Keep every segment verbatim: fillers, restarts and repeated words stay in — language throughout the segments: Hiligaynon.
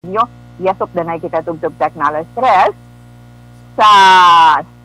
Nyo, yes, updanay kita tubtob Tecno alas tres sa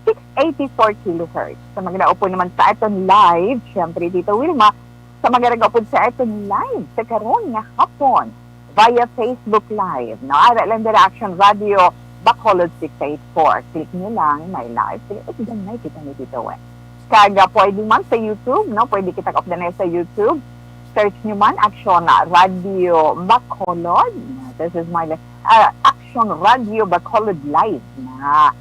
six eighty-four kilohertz. Sa mga naupod naman sa aton live, syempre, Tito Wilma, sa mga nagaupod sa aton live sa karon nga hapon via Facebook Live, no? Ara lang dira, Action Radio Bacolod six eight four. Click nyo lang, may live. Sige, updanay kita ni Tito Wet. Kag, ah, pwede man sa YouTube, no? Pwede kita updanay sa YouTube. Search nyo man, Action Radio Bacolod. This is my, ah, Action Radio Bacolod Live na.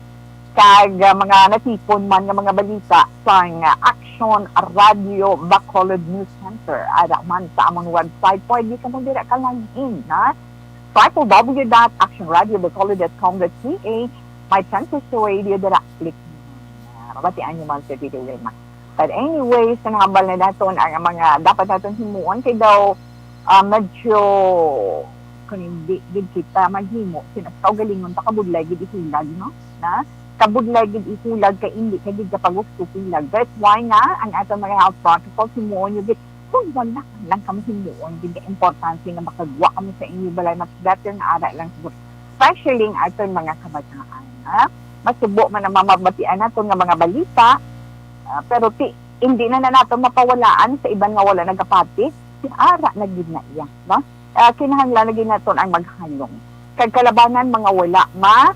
Kag, ah, mga natipon man nga mga balita sang, ah, Action Radio Bacolod News Center. Ara man sa among website, pwede kamo dira ka-log in, ha? W W W dot action radio bacolod dot com dot P H. May Transistor Radio dira. Click nyo man. Ah, mabatian nyo man sa Tito Wilma. But anyway, sa nahambal na naton ang mga dapat naton himuon, kay daw, ah, medyo, kung hindi gid kita maghimo, sinas kaugalingon pa, kabudlay gid ihulag, no? Na kabudlay gid ihulag, kay hindi ka gid kapag gusto hulag. That's why nga ang aton mga health protocols, himuon nyo gid. Kung wala lang kamo himuon, gid ka importante nga makagwa kamo sa inyo balay, mas better nga ara lang siguro. Especially ang aton mga kabataan, ha? Masubo man ang mamabatian naton nga mga balita, ah, pero ti, hindi na, na naton mapawalaan sa iban nga wala nagapati, si ara na gid na iya, no? Ah, kinahanglan na gid naton ang maghalong. Kag kalabanan, mga wala ma-,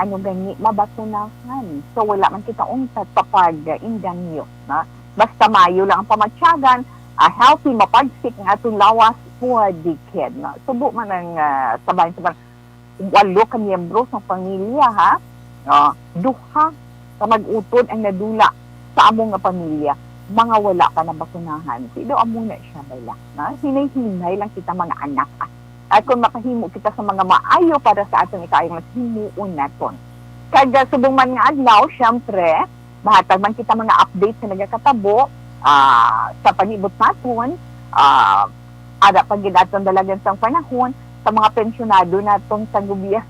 ano gani, mabakunahan. So, wala man kita untat pa pag-inganyo, no? Basta maayo lang ang pamatyagan, ah, healthy, mapagsik ang aton lawas, pwede gid, no? Subo man ang, ah, sa bahin, sa bahin, walo ka miyembro sa pamilya, ha? Ah, duha ka mag-utod ang nadula sa amo nga pamilya, mga wala pa nabakunahan. Pero amo na siya, bala, no? Hinay-hinay lang kita, mga anak, ah. At kung makahimo kita sa mga maayo para sa aton ikaayo, mas himuon naton. Kag, ah, subong man nga adlaw, syempre, mahatag man kita mga update sa nagakatabo, ah, sa palibot naton, ah, ara pa gid aton dalagan sang panahon, sa mga pensyonado naton sa gobyerno,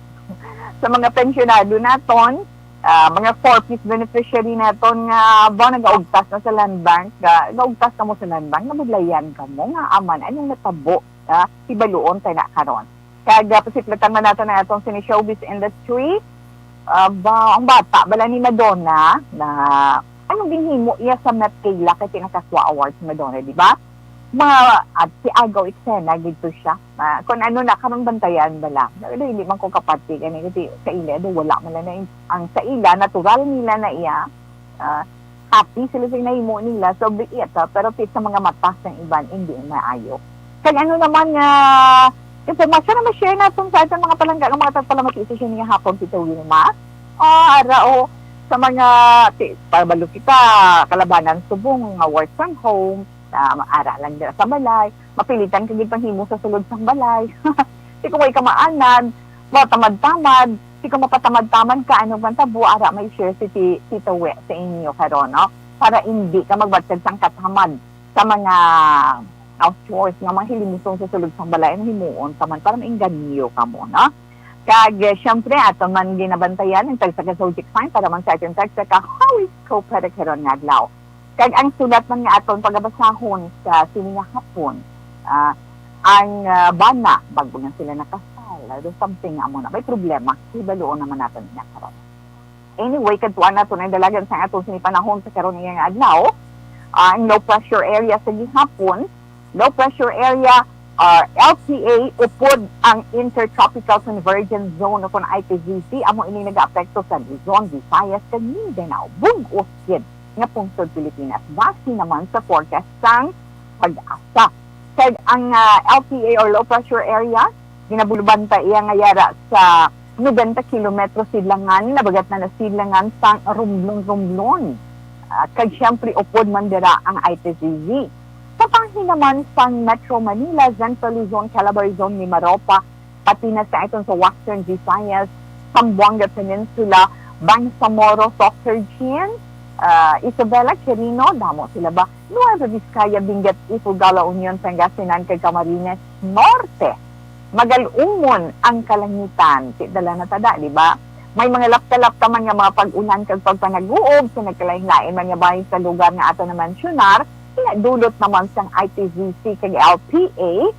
sa mga pensyonado naton, ah, mga four Ps beneficiary naton nga ba nagaugtas na sa land bank, ga-, gaugtas kamo sa land bank, nabudlayan kamo nga aman anong natabo, ah, hibaluon ta na karon. Kag, ah, pasiplatan man naton ang aton sini showbiz industry. Ah, ba, ang bata bala ni Madonna na, anong ginhimo iya sa Met Gala kay nakakuha award si Madonna, di ba? Ma-, at si agaw eksena gid to siya. Ah, kung ano na, karong bantayan bala. Pero hindi man ko kapati gani kasi sa ila, do, wala man lang na in-, ang sa ila, natural nila na iya. Ah, happy sila sa nahimo nila. So, be it, ah, pero ti sa mga mata sang iban, hindi maayo. Kag ano naman nga impormasyon na ma-share naton sa aton mga palangga nga mga tagpalamati sa sini nga hapon, Tito Wilma? Ah, ara, o, sa mga, ti-, pabalo kita, kalabanan subong nga work from home, ah, ara lang dira sa balay, mapilitan ka gid panghimo sa sulod sang balay. Ti kung way ka maanad, matamad-tamad, ti kung mapatamad-tamad ka, ano man tabo, ara, may share si ti-, Tito We sa inyo karon, no? Para hindi ka magbatyag sang katamad sa mga, of course, nga mga hilimuson sa sulod sang balay, ang himuon ka man para mainganyo kamo, no? Kag, eh, siyempre, ato man ginabantayan ang tagsa ka zodiac sign para man sa aton tagsa ka horoscope para karon nga adlaw. Kag ang sulat man nga aton pagabasahon sa sini nga hapon, ah, ang, ah, bana, bago na sila nakasal, or something nga amo na. May problema, hibaluon naman naton ina karon. Anyway, kadtuan naton ang dalagan sa aton sini panahon sa karon nga adlaw. Ah, ang low pressure area sa gihapon, low pressure area, or L P A, upod ang Intertropical Convergence Zone o kon I T Z C, amo ini nagaapekto sa Luzon, Visayas, kag Mindanao, bug-os gid nga pungsod Pilipinas, base naman sa forecast sang PAGASA. Kag ang, ah, L P A or low pressure area, ginabulubanta iya nga yara sa nobenta kilometro sidlangan, nabagat na na sidlangan sang Romblon-Romblon. Ah, kag siyempre, upod man dira ang I T Z Z. Sa bahin naman sang Metro Manila, Central Luzon, Calabarzon, Mimaropa, pati na sa aton sa Western Visayas, Zamboanga Peninsula, Bangsamoro, Soccer Chin, ah, Isabela, Quirino, damo sila ba? Nueva Vizcaya, Benguet, Ifugao, La Union, Pangasinan, kag Camarines Norte. Magal-umon ang kalangitan. Ti dala na tada, di ba? May mga lapta-lapta man nga mga pag-ulan kag pagpanag-uob sa nagkalain-lain man nga bahin sa lugar nga ato na mensyonar, pinadulot naman sang I T Z C kag L P A,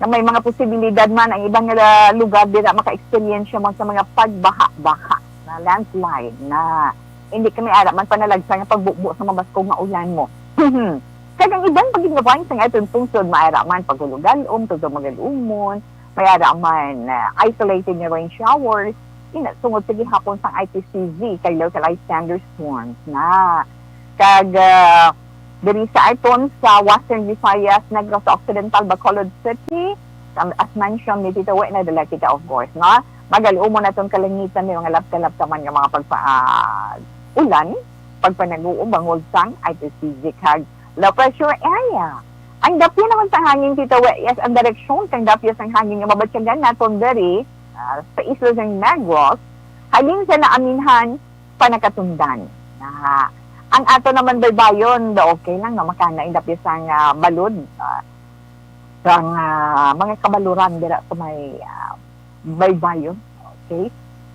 nga may mga posibilidad man ang iban nga lugar dira maka-eksperyensya man sa mga pagbaha-baha, na landslide, na hindi kami ara man panalagsa nga pagbubo sa mabaskog nga ulan mo. Kag ang iban pa gid nga point sang aton pungsod, may ara man paghulogal-om tungod sa magal-umon, may ara man, ah, isolated nga rain showers, ina, tungod sa gihapon sang I T C Z kag localized thunderstorms na. Kag, ah, diri sa aton sa Western Visayas, Negros Occidental, Bacolod City, ang, as mentioned ni Tita Wi, nadala kita, of course, no? Magal-umon aton kalangitan, may mga lapta-lapta man nga mga pagpa-, ah, ulan, pagpanaguo bangod sang I T C Z kag low pressure area. Ang dapyo naman sa hangin, Tita Wi, yes, ang direksyon kang dapyo sang hangin nga mabatyagan naton diri, ah, sa isla sang Negros, halin sa Naaminhan, Panakatundan. Na, ang ato naman baybayon, do okay lang, no? Makana ang dapyo sang, ah, balod, ah, sang, ah, mga kabaluran dira sa may, ah, baybayon. Okay?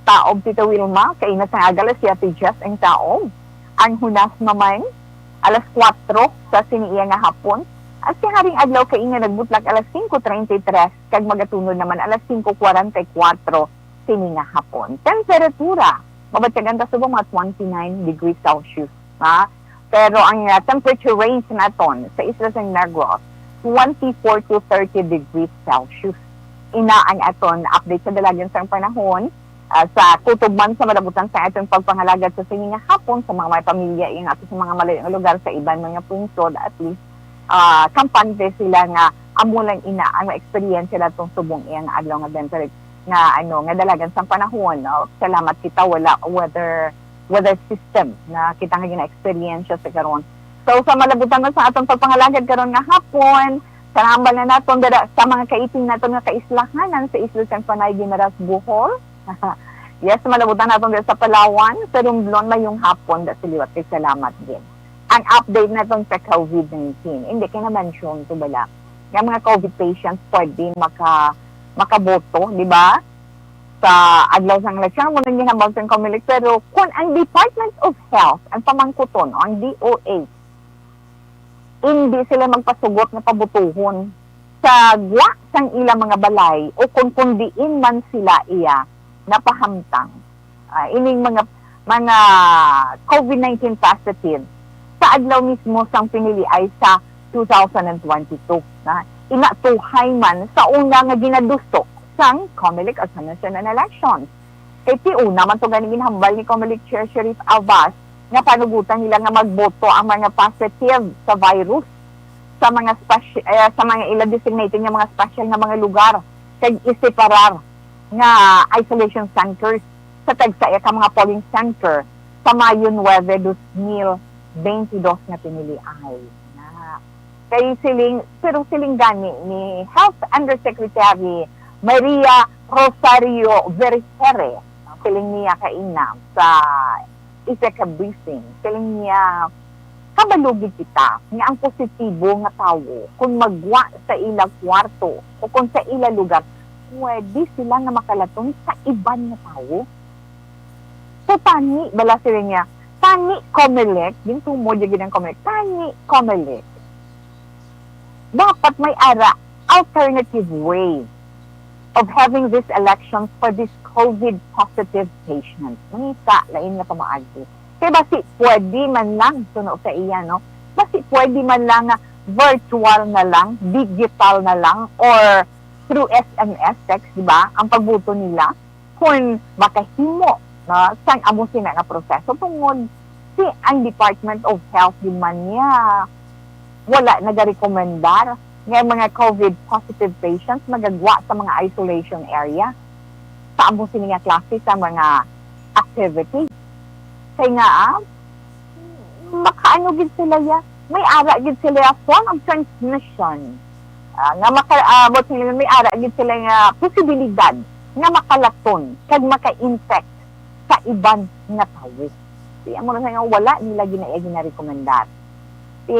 Taob, Tita Wilma, kaina sang aga, alas siyete diyes ang taob. Ang hunas naman, alas kuwatro sa sini iya nga hapon. At si Haring Adlaw kaina nagbutlak alas singko treinta y tres, kag magatunod naman alas singko kwarenta y kuwatro sini nga hapon. Temperatura, mabatyagan ta subong mga twenty-nine degrees Celsius, ha? Pero ang, ah, temperature range naton sa isla sang Negros, twenty-four to thirty degrees Celsius. Ina ang aton update sa dalagan sang panahon, ah, sa kutob man sa malabutan sa aton pagpangalagad sa sini nga hapon sa mga may pamilya ing ato sa mga malayo nga lugar sa iban mga pungsod, at least, ah, kampante sila nga amo lang ina ang ma-experience naton subong iyang adlaw nga temper-, nga, ano, nga dalagan sang panahon, no? Salamat kita wala weather, weather system na kita nga gina-experience sa karon. So, sa malabutan man sa aton pagpangalagad karon nga hapon, sa hambal na naton dira sa mga kaiting naton nga kaislahanan sa isla sang Panay, Guimaras, Bohol. Yes, malabutan naton dira sa Palawan, sa Romblon, mayong hapon, da sa liwat kay salamat din. Ang update naton sa COVID nineteen, hindi kay na-mention to bala nga mga COVID patients pwede maka-, makaboto, di ba? Sa adlaw sang eleksyon, mo nang ginhambal sang Comelec, pero kung ang Department of Health, ang pamangkuton, o ang D O H, hindi sila magpasugot nga pabutuhon sa gwa sang ilang mga balay o kung, kung diin man sila iya napahamtang, ah, ining mga, mga COVID nineteen positive sa adlaw mismo sang piniliay sa two thousand and twenty-two, na inatuhay man sa una nga ginadusok sang Comelec Examination and Elections. Kay ti una man to gani ginhambal ni Comelec Chair Sharif Abbas nga panugutan nila nga magboto ang mga positive sa virus sa mga speci-, eh, sa mga ila designated nga mga special nga mga lugar, kag iseparar nga isolation centers sa tagsa ka mga polling center sa Mayo nuebe, dos mil bentidós nga piniliay. Na. Kay siling, pero siling gani ni Health Undersecretary Maria Rosario Vergere, siling niya kaina sa isa ka briefing, siling niya, "Kabalo gid kita nga ang positibo nga tawo, kung magwa sa ila kwarto o kung sa ila lugar, pwede sila nga makalaton sa iban nga tawo." So, tani, bala sila niya, tani, Comelec, gintumod niya gid ang Comelec, tani, Comelec. Dapat may ara, alternative way of having these elections for these COVID positive patients. Mangita, lain nga pamaagi. Kay basi pwede man lang, suno sa iya, no? Basi pwede man lang nga virtual na lang, digital na lang, or through S M S text, di ba, ang pagboto nila. Kung makahimo, no, sang amo sina nga proseso, tungod si ang Department of Health din man niya wala nagarekomendar nga ang mga COVID positive patients magagwa sa mga isolation area sa amo sini nga klase sa mga activity. Kay nga, ah, makaano gid sila ya, may ara gid sila ya form of transmission. Ah, nga maka-, ah, what nila, may ara gid sila nga posibilidad nga makalaton kag maka-infect sa iban nga tawo. Kaya mo na nga wala nila ginaya ginarekomendar. Si,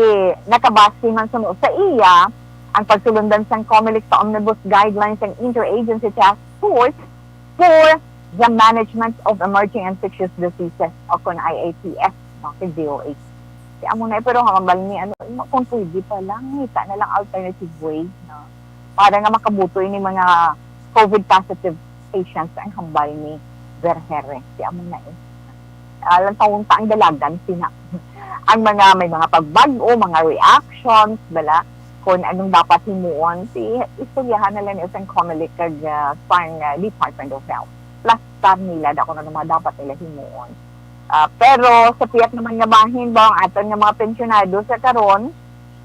nakabase man suno sa iya ang pagsulundan sang Comelec sa Omnibus Guidelines sang Interagency Task Force for the Management of Emerging Infectious Diseases o kon I A T S, no, kay D O H. Kaya mo na, pero hambal ni, ano, kung pwede pa lang, ngita na lang alternative way, no? para nga makabuto ini mga COVID positive patients ang hambal ni Vergeire. Di amo na eh. Ah, lantawon ta ang dalagan, sina. Ang mga, may mga pagbag-o, mga reactions, bala, kung anong dapat himuon, si istoryahan na lang sa Comelec kag, ah, sang, ah, Department of Health. Plastar nila, daw kung ano mga dapat nila himuon. Ah, pero sa pihak naman nga bahin, ba, ang aton nga mga pensyonado sa karon,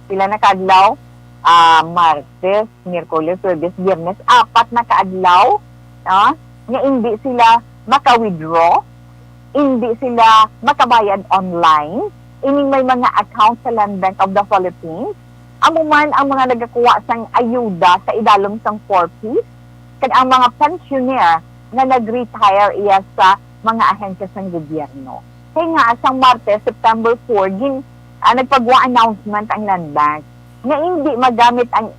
pila na ka adlaw, ah, Martes, Miyerkules, Huwebes, Biyernes, apat na ka adlaw, no, nga indi sila maka-withdraw, indi sila makabayad online, ining may mga account sa Land Bank of the Philippines, amo man ang mga nagakuha sang ayuda sa idalom sang four Ps, kag ang mga pensioner nga nag-retire iya sa mga ahensya sang gobyerno. Kay nga, sang Martes, September four, gin-, ah, nagpagwa announcement ang Land Bank nga indi magamit ang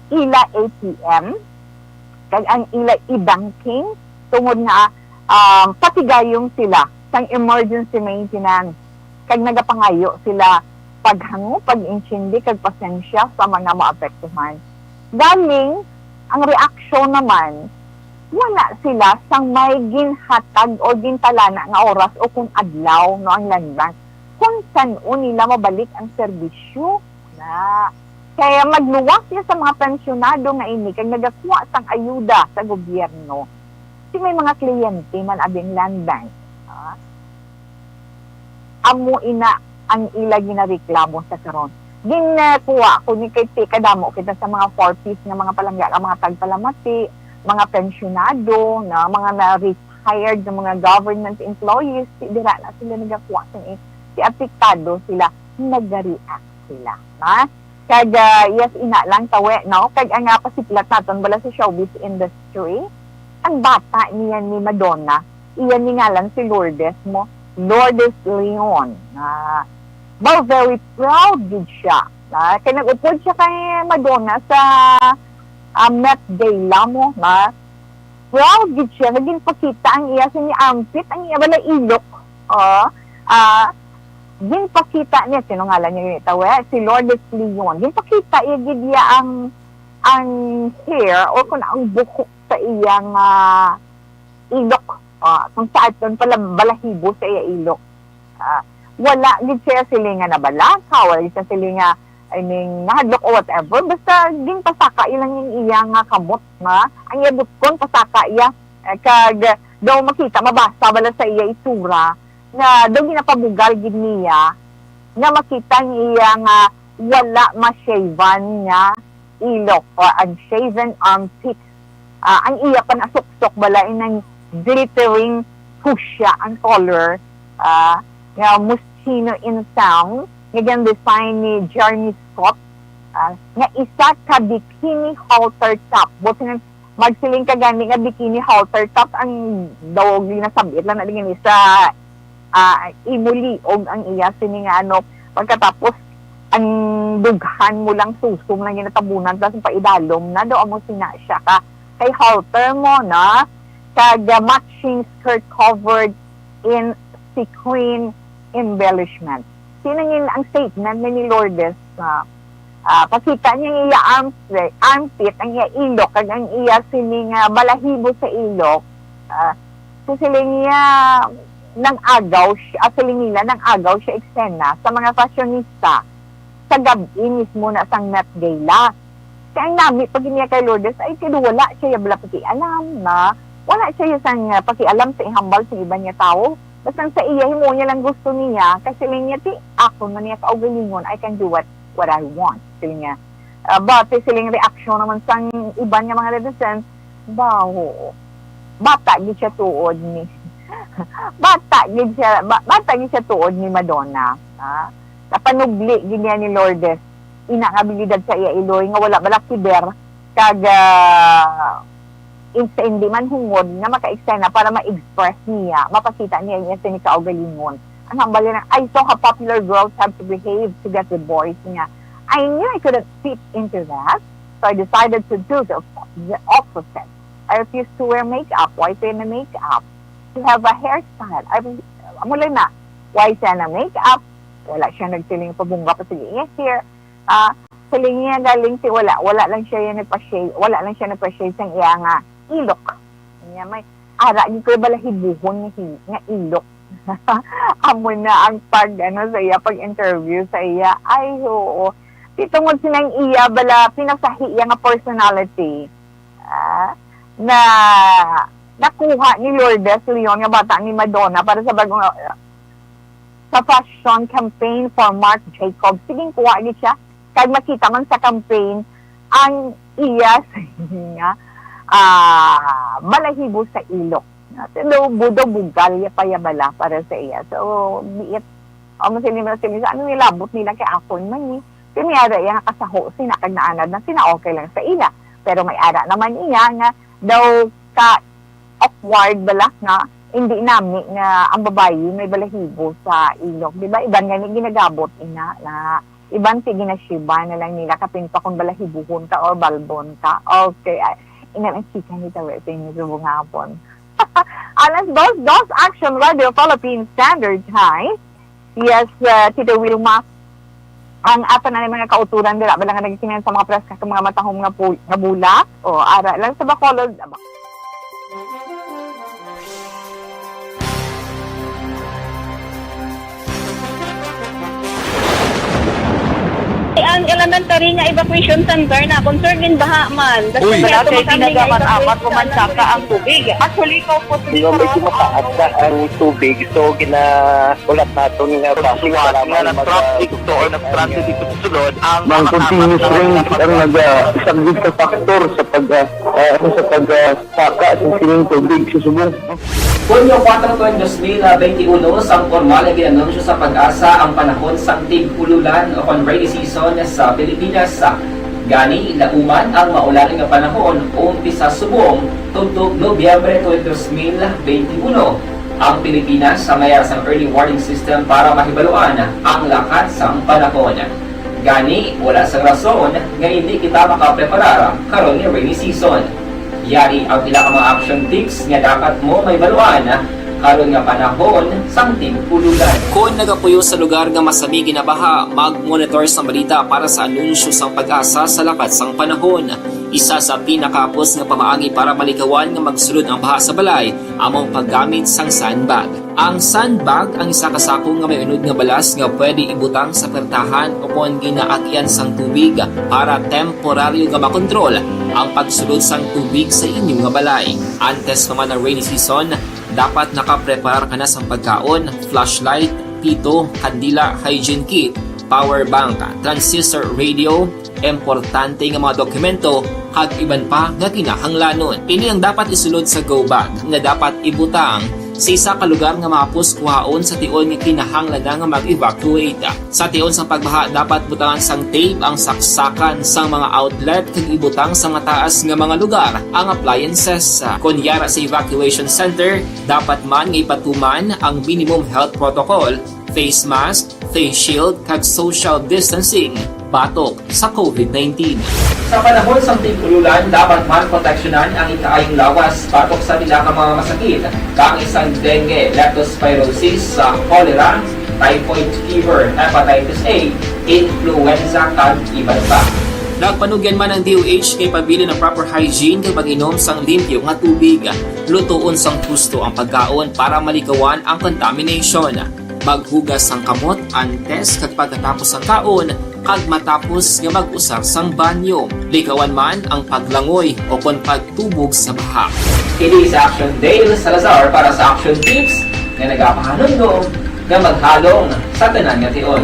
ila A T M kag ang ila e-banking tungod nga, um, patigayong sila sang emergency maintenance kag nagapangayo sila paghangop, pag-intindi kag pasensya sa mga maapektuhan. Galing, ang reaksyon naman, wala sila sang may ginhatag o gintalana nga oras o kon adlaw, no, ang Land Bank kung san-o nila mabalik ang serbisyo na. Kaya magluwas niya sa mga pensyonado nga ini kag nagakuha sang ayuda sa gobyerno. Si may mga kliyente man abi ang Land Bank, ah, amo ina ang ila ginareklamo sa karon. Ginkuha ko ni kay ti kadamo kita sa mga four Ps nga mga palangga, ang mga tagpalamati, mga pensyonado, na mga na-retired nga mga government employees, ti dira na sila nagakuha sang i-, ti apektado sila, nagareact sila, ha? Kag, ah, yes, ina lang tawi, no? Kag ang, ah, pasiplat naton bala sa showbiz industry, ang bata niya ni Madonna, iya ni ngalan si Lourdes mo, Lourdes Leon. Ah, ba, very proud gid siya. Ah, kay nag-upod siya kay Madonna sa, ah, Met Gala mo, na proud gid siya nga ginpakita ang iya sini armpit, ang iya bala ilok. Oh, ah, ginpakita niya, sino ngalan niya gani tawi? Si Lourdes Leon. Ginpakita iya gid iya ang, ang hair or kung ang buhok sa iyang, ah, ilok. Ah, kung sa aton pala balahibo sa iya ilok. Ah, wala gid siya siling nga nabalaka, wala gid siya siling nga, I mean, nahadlok o whatever. Basta ginpasaka iya lang yung iya nga kamot, nga ang iya butkon pasaka iya. Eh, kag daw makita, mabasa bala sa iya itsura nga daw ginapabugal gid niya nga makita ang iya nga wala ma-shaven nga ilok or unshaven armpits. Ah, ang iya panasuksok bala inang glittering fuchsia ang color, ah, nga moschino in sound, nga gin-design ni Jeremy Scott, ah, nga isa ka bikini halter top. Buot nga magsiling ka gani nga bikini halter top ang daw ginasabit lang na gani sa, ah, imo liog ang iya sini nga ano, pagkatapos ang dughan mo lang susong lang ginatabunan, tas paidalom na daw amo sina siya ka kay halter mo na kag, ah, matching skirt covered in sequin embellishment. Sinangin ang statement ni, ni Lourdes nga, ah, pakita niya ang iya armpit, armpit, ang iya ilok, kag ang iya sini nga balahibo sa ilok. Ah, so siling niya, nang-agaw siya, ah, siling nila, nang-agaw siya eksena sa mga fashionista sa gab-i mismo na sang Met Gala. Kay ang nami pa gid niya kay Lourdes, ay, pero wala siya bala pakialam na, wala siya sang, ah, pakialam sa ihambal sa iban nga tawo. Basta sa iya, himo niya lang gusto niya, kasi siling niya, ti, ako na niya kaugalingon, I can do what, what I want, siling niya. Ah, but siling reaksyon naman sang iban nga mga netizens, baho. Bata gid siya tuod ni. Bata gid siya, ba-, bata gid siya tuod ni Madonna. Ah, napanubli gid niya ni Lourdes. Ina nga abilidad sa iya iloy nga wala bala kiber kag, ah, in-, sa hindi man hungod nga maka-eksena para ma-express niya, mapakita niya niya sini kaugalingon. Ang hambal niya, "I saw how popular girls have to behave to get the boys," niya. "I knew I couldn't fit into that, so I decided to do the, the opposite. I refuse to wear makeup. Why pay my makeup? To have a hairstyle." Ay, amo lang na. Why siya na makeup? Wala siya nagsiling pabungga pa sa iya hair. Ah, Siling niya galing si wala, wala lang siya yung nagpa-shave, wala lang siya nagpa-shave sang iya nga ilok. Niya may ara gid ko balahibuhon nga hi-, nga ilok. Amo na ang pag, ano, sa iya, pag-interview sa iya. Ay, oo. Di tungod sa nang iya bala, pinasahi iya nga personality. Ah, na nakuha ni Lourdes Leon nga bata ni Madonna para sa bagong, ah, sa fashion campaign for Marc Jacobs. Sige, kuha gid siya. Kag makita man sa campaign ang iya nga, ah, balahibo sa ilok. Pero budo bugal ya pa ya bala para sa iya. So, biit. O, mo sila, mo sila, ano nilabot nila kay akon man ni. Kini ara iya nga kasaho sina kag naanad na sina, okay lang sa ila. Pero may ara naman iya nga daw ka awkward bala nga hindi nami nga ang babayi may balahibo sa ilok. Di ba? Iban nga ni ginagabot ina na iban si ginashiba na lang nila kapin pa kung balahibuhon ka or balbon ka. Okay. Ay, ina ang chika ni Tawe sa inyo subong hapon. Alas dos, dos, Action Radio Philippine Standard Time. Yes, uh, Tito Wilma, ang ato na mga kauturan dira ba lang nagkinain sa mga preska sa mga matahom nga, pul- nga bulak? O, ara lang sa Bacolod. Ang elementary nga evacuation center na, concern gid baha man. Uy. Wala kay tinaga man amat ko man saka ang tubig. Actually, ikaw po sa Hindi, medyo mataas na ang tubig. So, gina-, ulat naton nga traffic, nga mag-, nag-traffic to or nag-transit dito sa sulod, ang mga continuous rain ang nag-, ah, isang big factor sa pag, ah, ah, ano, sa pag, ah, saka sa sining tubig sa subong. Hunyo kuwatro, tuig dos mil benti uno, sang pormal nga gin-anunsyo sa PAGASA ang panahon sang tig-ululan o kon rainy season sa Pilipinas. Gani, lauman ang maulan nga panahon umpisa subong tubtob Nobyembre tuig dos mil benti uno. Ang Pilipinas sa may ara sang early warning system para mahibaluan ang lakat sang panahon. Gani, wala sang rason nga indi kita makapreparar karon nga rainy season. Yari ang pila ka mga action tips nga dapat mo mahibaluan karon nga panahon sang tig-ululan. Kon nagapuyo sa lugar nga masami ginabaha, mag-monitor sang balita para sa anunsyo sang PAGASA sa lakat sang panahon. Isa sa pinakahapos nga pamaagi para malikawan nga magsulod ang baha sa balay amo ang paggamit sang sandbag. Ang sandbag ang isa ka sako nga may unod nga balas nga pwede ibutang sa pertahan o kon ginaagyan sang tubig para temporaryo nga makontrol ang pagsulod sang tubig sa inyo nga balay. Antes pa man ang rainy season, dapat nakapreparar ka na sang pagkaon, flashlight, pito, kandila, hygiene kit, power bank, transistor radio, importante nga mga dokumento, kag iban pa nga kinahanglanon. Ini ang dapat isulod sa go bag nga dapat ibutang sa isa ka lugar nga mahapos kuhaon sa tion nga kinahanglan na nga mag-evacuate. Sa tion sang pagbaha, dapat butangan sang tape ang saksakan sang mga outlet kag ibutang sa mataas nga mga lugar ang appliances. Kon yara sa evacuation center, dapat man nga ipatuman ang minimum health protocol, face mask, face shield, kag social distancing batok sa COVID nineteen. Sa panahon sang tig-ululan, dapat man proteksyonan ang ikaayong lawas batok sa pila ka mga masakit, kaangay sang dengue, leptospirosis, sa cholera, typhoid fever, hepatitis A, influenza, kag iban pa. Nagpanugyan man ang D O H nga ipabilin ang proper hygiene kag pag-inom sang limpyo nga tubig. Lutoon sang husto ang pagkaon para malikawan ang contamination. Maghugas sang kamot antes kag pagkatapos sang kaon, kag matapos nga mag-usar sang banyo. Likawan man ang paglangoy o kon pagtubog sa baha. Kini si Action Dale Salazar para sa Action Tips nga nagapahanumdom nga maghalong sa tanan nga tion.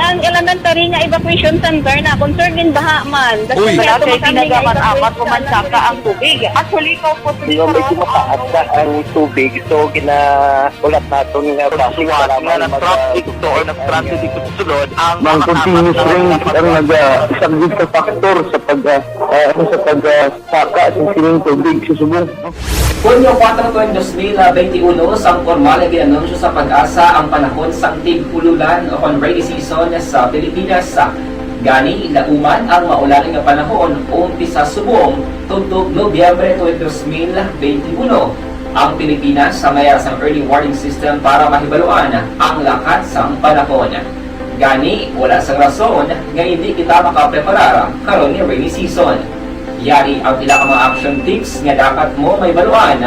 Ang elementary nga evacuation center na, concern gid baha man. Uy. Wala kay tinaga man amat ko man saka ang tubig. Actually, ikaw po sa Hindi, medyo mataas na ang tubig. So, gina-, ulat naton nga traffic para nga mag-, nag-traffic to or nag-transit dito sa sulod, ang mga continuous rain ang nag-, ah, isang big factor sa pag, ah, ah, ano, sa pag, ah, saka sa sining tubig sa subong. Hunyo kuwatro, tuig dos mil benti uno, sang pormal nga gin-anunsyo sa PAGASA ang panahon sang tig-ululan o kon rainy season sa Pilipinas. Gani, lauman ang maulan nga panahon umpisa subong tubtob Nobyembre tuig dos mil benti uno. Ang Pilipinas sa mayara sang early warning system para mahibaluan ang lakat sang panahon. Gani, wala sang rason nga hindi kita makapreparar karon nga rainy season. Yari ang pila ka mga action tips nga dapat mo mahibaluan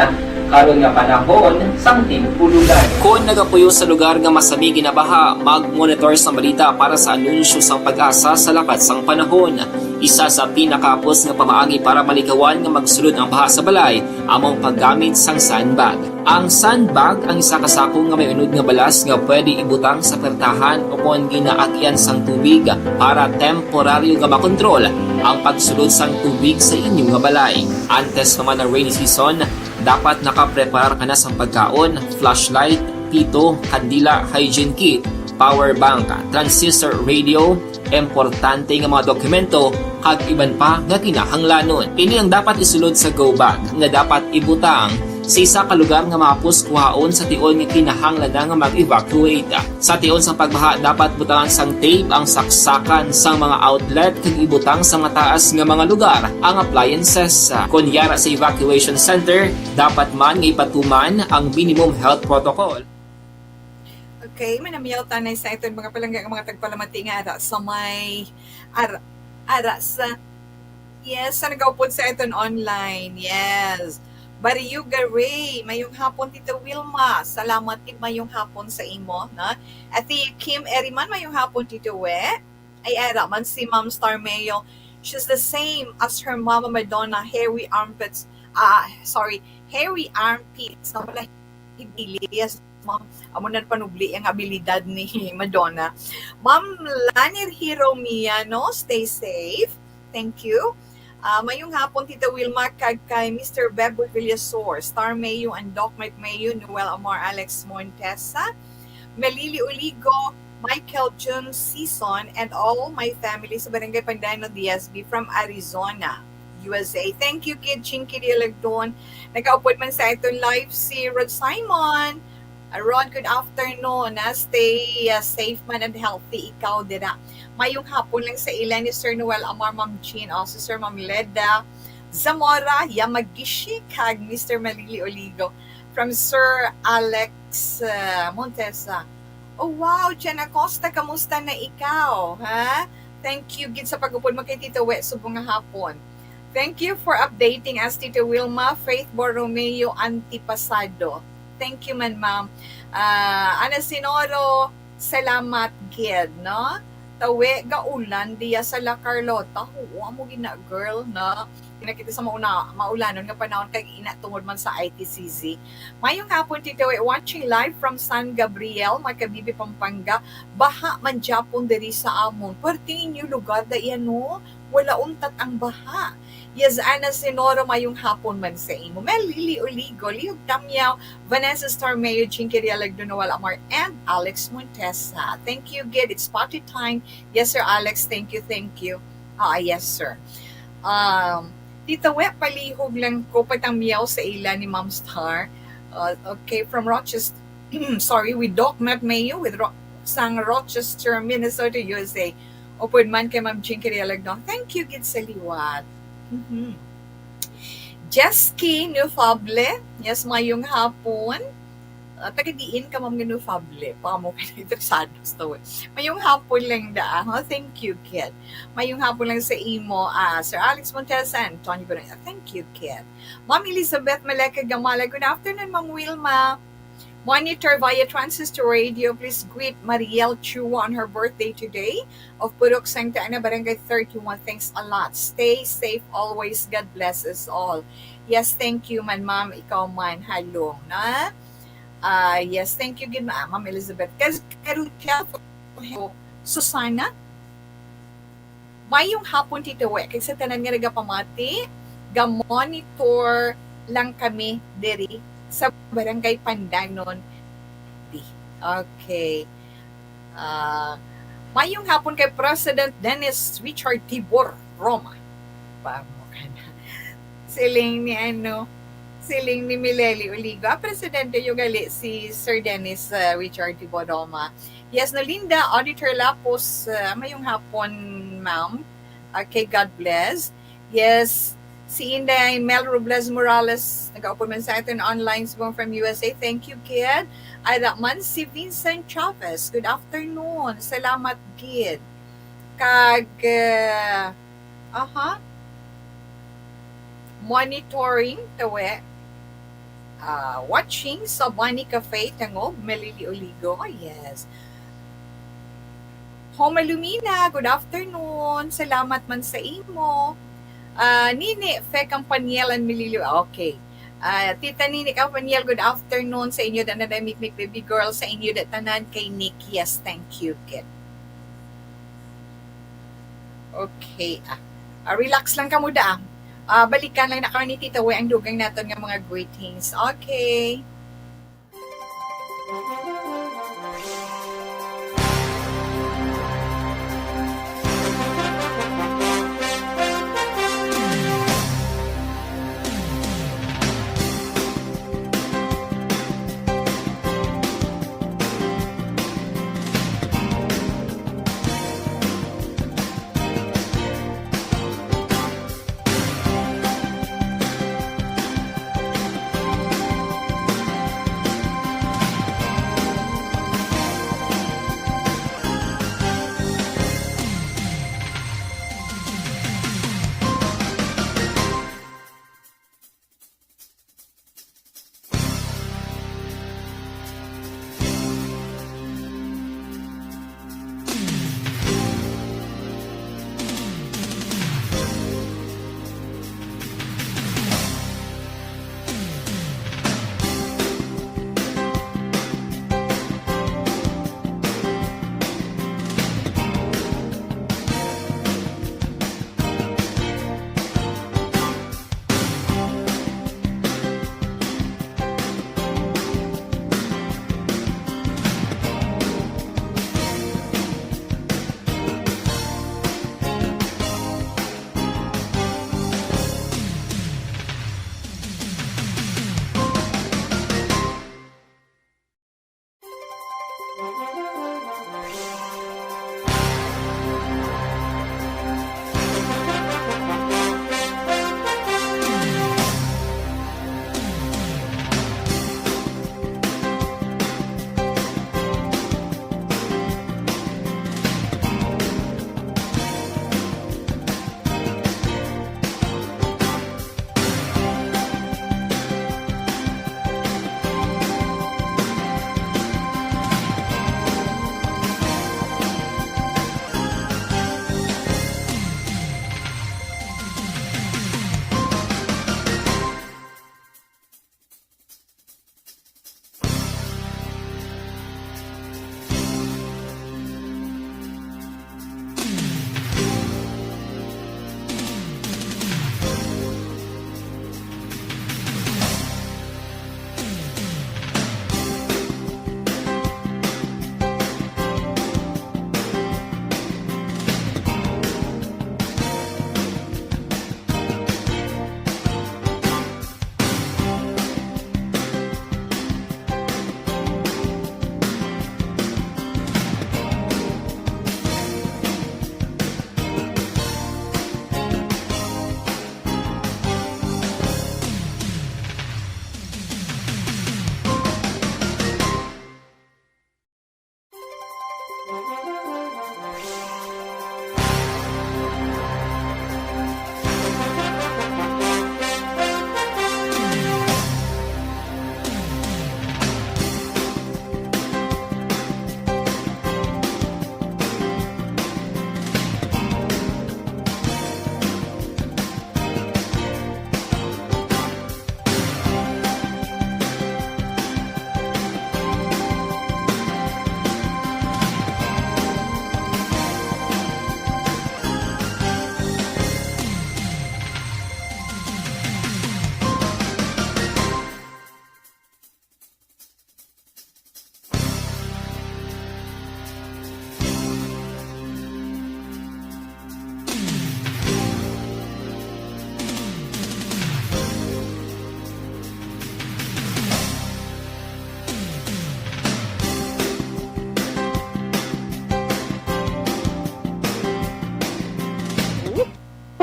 karon nga panahon sang tig-ulogan. Kon nagapuyo sa lugar nga masami ginabaha, mag-monitor sang balita para sa anunsyo sang PAGASA sa lakat sang panahon. Isa sa pinakahapos nga pamaagi para malikawan nga magsulod ang baha sa balay amo ang paggamit sang sandbag. Ang sandbag ang isa ka sako nga may unod nga balas nga pwede ibutang sa pertahan o kon ginaagyan sang tubig para temporaryo nga makontrol ang pagsulod sang tubig sa inyo nga balay. Antes pa man ang rainy season, dapat nakapreparar ka na sang pagkaon, flashlight, pito, kandila, hygiene kit, power bank, transistor radio, importante nga mga dokumento, kag iban pa nga kinahanglanon. Ini ang dapat isulod sa go bag nga dapat ibutang sa isa ka lugar nga mahapos kuhaon sa tion nga kinahanglan na nga mag-evacuate. Sa tion sang pagbaha, dapat butangan sang tape ang saksakan sang mga outlet kag ibutang sa mataas nga mga lugar ang appliances. Kon yara sa evacuation center, dapat man nga ipatuman ang minimum health protocol. Okay, manamiyaw tanay sa aton mga palangga nga mga tagpalamati nga ara sa may ara, ara sa, yes, sa nagaupod sa aton online. Yes. Bariyuga Ray, mayong hapon, Tita Wilma. Salamat, tig mayong hapon sa imo, na. Ate Kim Eriman, mayong hapon, Tito We. Ay, ara man si Ma'am Star Mayo. She's the same as her mama Madonna, hairy armpits. Ah, sorry, hairy armpits. Nawala hidili. Yes, ma'am. Amo na panubli ang abilidad ni Madonna. Ma'am Lanir Hiro Miano, stay safe. Thank you. Ah, mayong hapon, Tita Wilma, kag kay Mister Bebo Villasor, Star Mayo, and Doc Mike Mayo, Noel Amor, Alex Montesa, Melili Oligo, Michael Jun Season, and all my family sa Barangay Pandanon, D S B from Arizona, U S A. Thank you, Kid Chinky Dialagdon. Nagaupod man sa aton live si Rod Simon. Ah, Rod, good afternoon. Ah, stay, ah, safe man and healthy ikaw dira. Mayong hapon lang sa ila ni Sir Noel Amar, Ma'am Jean, also Sir Ma'am Leda Zamora Yamagishi, kag Mister Malili Oligo from Sir Alex, ah, Montesa. Oh, wow, Jen Acosta, kamusta na ikaw, ha? Thank you gid sa pag-upod mo kay Tito We subong nga hapon. Thank you for updating us, Tito Wilma, Faith Borromeo Antipasado. Thank you man, ma'am. Ah, Ana Sinoro, salamat gid, no? Tawi, gaulan diya sa La Carlota. Huwa mo gina, girl, no? Nakita sa mauna, maulanon nga panahon kag ina tungod man sa I T C Z. Mayong hapon, Tito We, watching live from San Gabriel, Macabebe, Pampanga. Baha man gyapon diri sa amon. Puwerte inyo lugar, da iya, no? Wala untat ang baha. Yes, Ana Senoro, mayong hapon man sa imo. Mel Lily Oligo, Liog Tamyaw, Vanessa Star Mayo, Jinky Realag Donowal Amar, and Alex Montesa. Thank you, gid. It's party time. Yes, Sir Alex. Thank you, thank you. Ah, yes, sir. Um, Tita We, palihog lang ko patamyaw sa ila ni Ma'am Star. Uh, okay, from Rochester. Sorry, with Doc Matt Mayo, with Ro-, sang Rochester, Minnesota, U S A. Upod man kay Ma'am Jinky Realag, no? Thank you, gid sa liwat. Mhm. Jesky Nufable, yes, mayong hapon. Ah, taga diin ka, Ma'am, nga Nufable? Baka mo ka interesado sa to, eh. Mayong hapon lang da, ha? Thank you, kid. Mayong hapon lang sa imo, ah, Sir Alex Montesa, Antonio Bonilla. Thank you, kid. Ma'am Elizabeth Maleka Gamala, good afternoon, Ma'am Wilma. Monitor via transistor radio, please greet Mariel Chua on her birthday today of Purok Santa Ana, Barangay thirty-one. Thanks a lot. Stay safe always. God bless us all. Yes, thank you man, ma'am. Ikaw man, halong, na? Ah, yes, thank you gid, ma-, Ma'am Elizabeth. Kas-, Karuchel, Susana, mayong hapon, Tito We. Kag sa tanan nga nagapamati, ga-monitor lang kami diri sa Barangay Pandanon. Di. Okay. Ah, mayong hapon kay President Dennis Richard Tibor Roma. Pa mo ka na. Siling ni ano, siling ni Mileli Oligo. Ah, presidente yung gali si Sir Dennis, ah, Richard Tibor Roma. Yes, Nolinda, Auditor Lapos, ah, mayong hapon, ma'am. Okay, God bless. Yes, Si Inday Mel Robles Morales, nagaupod man sa aton online subong from U S A. Thank you, kid. Ada man si Vincent Chavez. Good afternoon. Salamat, gid. Kag, eh, aha. Monitoring, tawe. Ah, watching sa Bunny Cafe, Tangub, Melili Oligo. Yes. Homa Lumina, good afternoon. Salamat man sa imo. Ah, Nini Fe Campaniel and Melili. Okay. Ah, Tita Nini Campaniel, good afternoon sa inyo, da na mikmik baby girl, sa inyo da tanan kay Nick. Yes, thank you, kid. Okay, ah. Ah, relax lang kamo da. Ah, balikan lang na kami ni Tita We ang dugang naton nga mga greetings. Okay.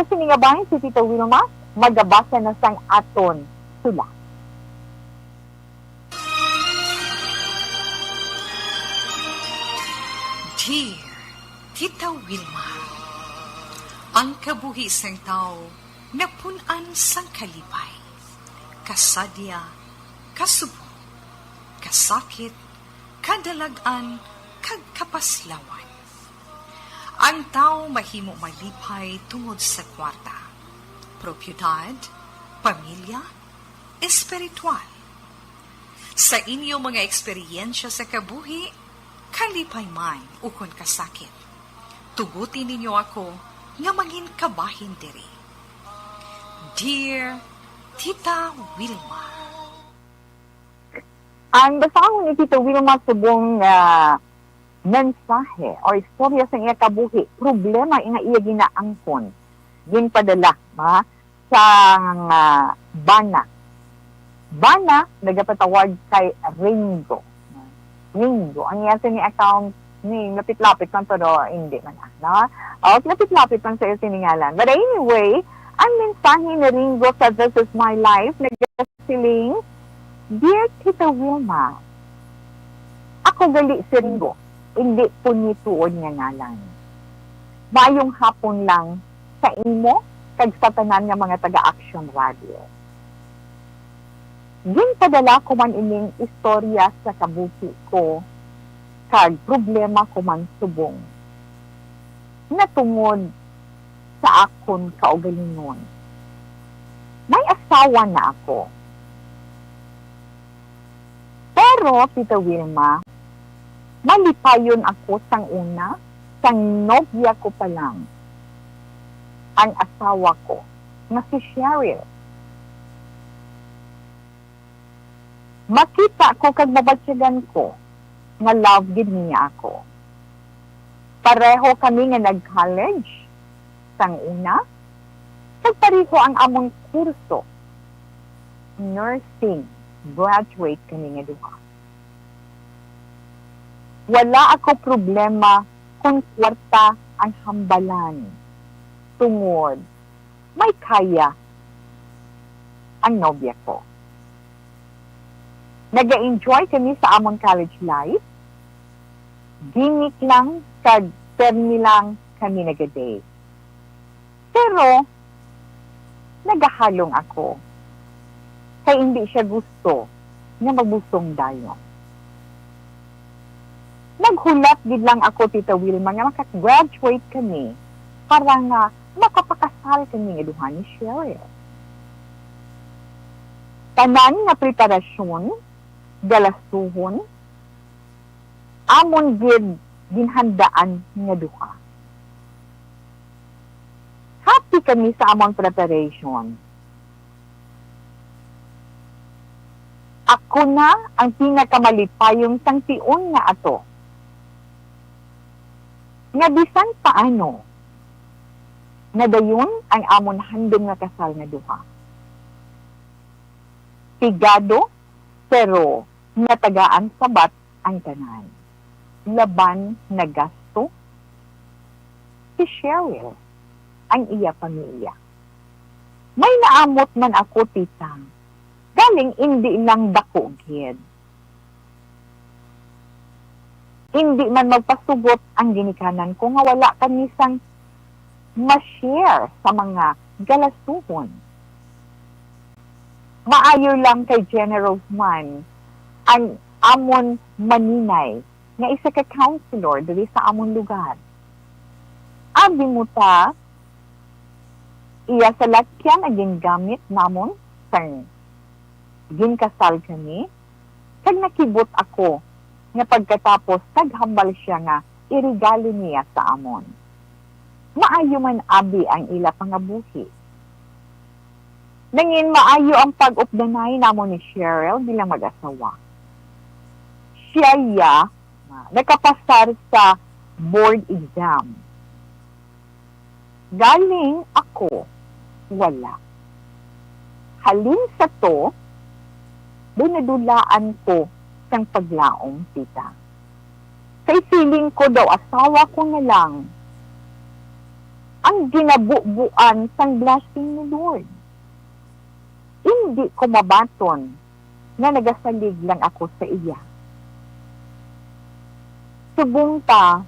Sa sini nga bahin si Tita Wilma, magabasa na sang aton sula. Dear Tita Wilma, ang kabuhi sang tawo napun-an sang kalipay, kasadya, kasubong, kasakit, kadalag-an, kag kapaslawan. Ang tawo mahimo malipay tungod sa kwarta, propiedad, pamilya, espiritual. Sa inyo mga eksperyensya sa kabuhi, kalipay man ukon kasakit, tuguti ninyo ako nga mangin kabahin diri. Dear Tita Wilma. Ang basahon ni Tita Wilma subong nga mensahe o istorya sa iya kabuhi, problema nga iya ginaangkon, ginpadala, ha, sang, ah, bana. Bana, nagapatawag kay Ringo. Ringo. Ang iya sini account name, lapit-lapit man, pero hindi man, ah, no? O, lapit-lapit man sa iya sini ngalan. But anyway, ang mensahe ni Ringo sa This Is My Life, nagasiling, Dear Tita Wilma, ako gali si Ringo, hindi po ni tuod nga ngalan. Maayong hapon lang sa imo kag sa tanan nga mga taga-Action Radio. Ginpadala ko man ining istorya sa kabuhi ko kag problema ko man subong natungod sa akon kaugalingon. May asawa na ako. Pero, Tita Wilma, malipayon ako sang una, sang nobya ko pa lang. Ang asawa ko, nga si Cheryl. Makita ko kag mabatyagan ko nga love gid niya ako. Pareho kami nga nag-college sang una, kag pareho ang amon kurso, nursing, graduate kami nga duha. Wala ako problema kon kwarta ang hambalan, tungod may kaya ang nobya ko. Naga-enjoy kami sa amon college life. Gimik lang kag permi lang kami naga-date. Pero nagahalong ako kay indi siya gusto nga magbusong dayon. Naghulat gid lang ako, Tita Wilma, nga maka-graduate kami para nga makapakasal kami nga duha ni Cheryl. Tanan nga preparasyon, galastuhon, amon gid ginhandaan nga duha. Happy kami sa amon preparation. Ako na ang pinakamalipayon sang tion nga ato, nga bisan paano, nadayon ang amon handom nga kasal nga duha. Pigado, pero natagaan sabat ang tanan. Laban nagasto si Cheryl, ang iya pamilya. May naamot man ako, tita, galing indi lang dako gid. Indi man magpasugot ang ginikanan ko nga wala kami sang ma-share sa mga galastuhon. Maayo lang kay generous man ang amon maninay nga isa ka counselor diri sa amon lugar. Abi mo ta, iya salakyan ang gingamit namon sang ginkasal kami, kag nakibot ako nga pagkatapos naghambal siya nga iregalo niya sa amon. Maayo man abi ang ila pangabuhi. Nangin maayo ang pag-updanay namon ni Cheryl bilang mag-asawa. Siya iya nakapasar sa board exam. Galing ako, wala. Halin sa to, binadulaan ko sang paglaom, tita. Kay feeling ko daw asawa ko na lang ang ginabubuan sang blessing ni Lord. Hindi ko mabaton nga nagasalig lang ako sa iya. Subong ta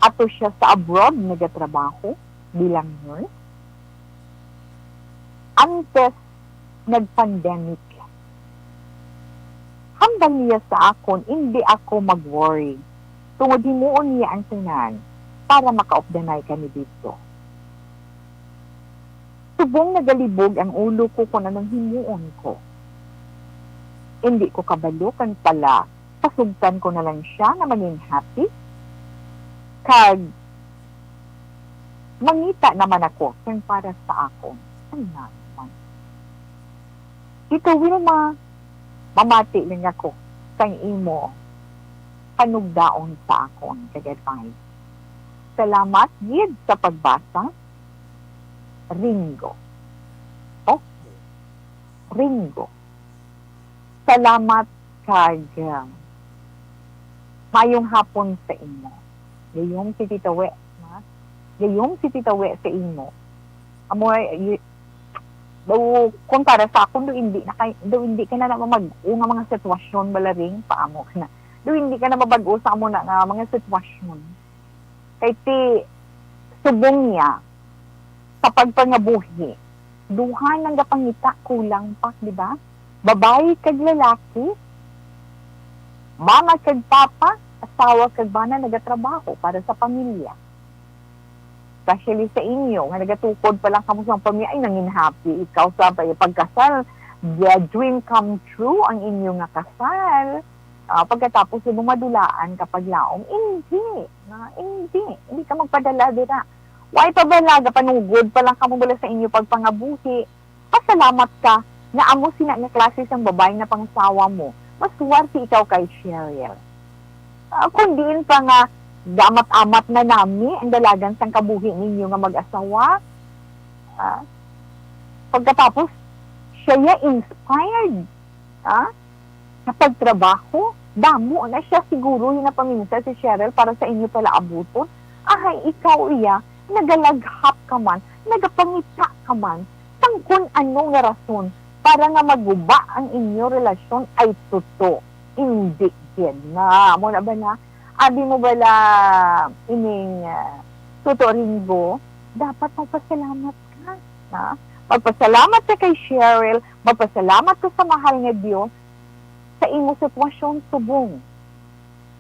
ato siya sa abroad nagatrabaho bilang nurse. Antes nag-pandemic, hambal niya sa akon, hindi ako mag-worry, tungod himuon niya ang tanan para makaupdanay kami didto. Subong nagalibog ang ulo ko kung anong himuon ko. Hindi ko kabalo kon pala pasugtan ko na lang siya nga mangin happy, kag mangita naman ako kung para sa akon. Ano naman? Tito Wilma, mamati lang ako sang imo panugdaon sa akon kag advice. Salamat gid sa pagbasa. Ringo. Okay. Ringo. Salamat kag, ah, mayong hapon sa imo. Gayom si Tita We, ha? Gayom si Tita We sa imo. Amo, y-, daw, kung para sa akon, daw hindi na kay, daw hindi ka na na mamag-o nga mga sitwasyon, balaring, paamo ka na. Daw hindi ka na mabag-o sa amo na nga mga sitwasyon. Kay ti, subong niya, sa pagpangabuhi, duha nang gapangita, kulang pa, di ba? Babayi kag lalaki, mama kag papa, asawa kag bana nagatrabaho para sa pamilya. Especially sa inyo, nga nagatukod pa lang kamo sa pamilya, ay, nangin happy ikaw sa pag-, pagkasal. Yeah, dream come true ang inyo nga kasal. Ah, pagkatapos mo madulaan ka paglaom, hindi. Na, hindi. Hindi ka magpadala dira. Way pa bala, gapanugod pa lang kamo bala sa inyo pagpangabuhi. Pasalamat ka nga amo sina nga klase sang babayi nga pangasawa mo. Masuwerte ikaw kay Cheryl. Ah, kung diin pa nga gamat-amat na nami ang dalagan sang kabuhi ninyo nga mag-asawa, ah, pagkatapos, siya ya inspired, ah, sa pagtrabaho. Damo na siya siguro yung napaminsa si Cheryl para sa inyo palaabuton. Ahay, ikaw iya, nagalaghap ka man, nagapangita ka man, sang kun ano nga rason para nga maguba ang inyo relasyon ay tuto. Hindi gid na. Amo na ba na? Abi mo bala ining, ah, tuto, Ringo, dapat magpasalamat ka, ha? Magpasalamat ka kay Cheryl, magpasalamat ka sa mahal nga Dios sa imo sitwasyon subong.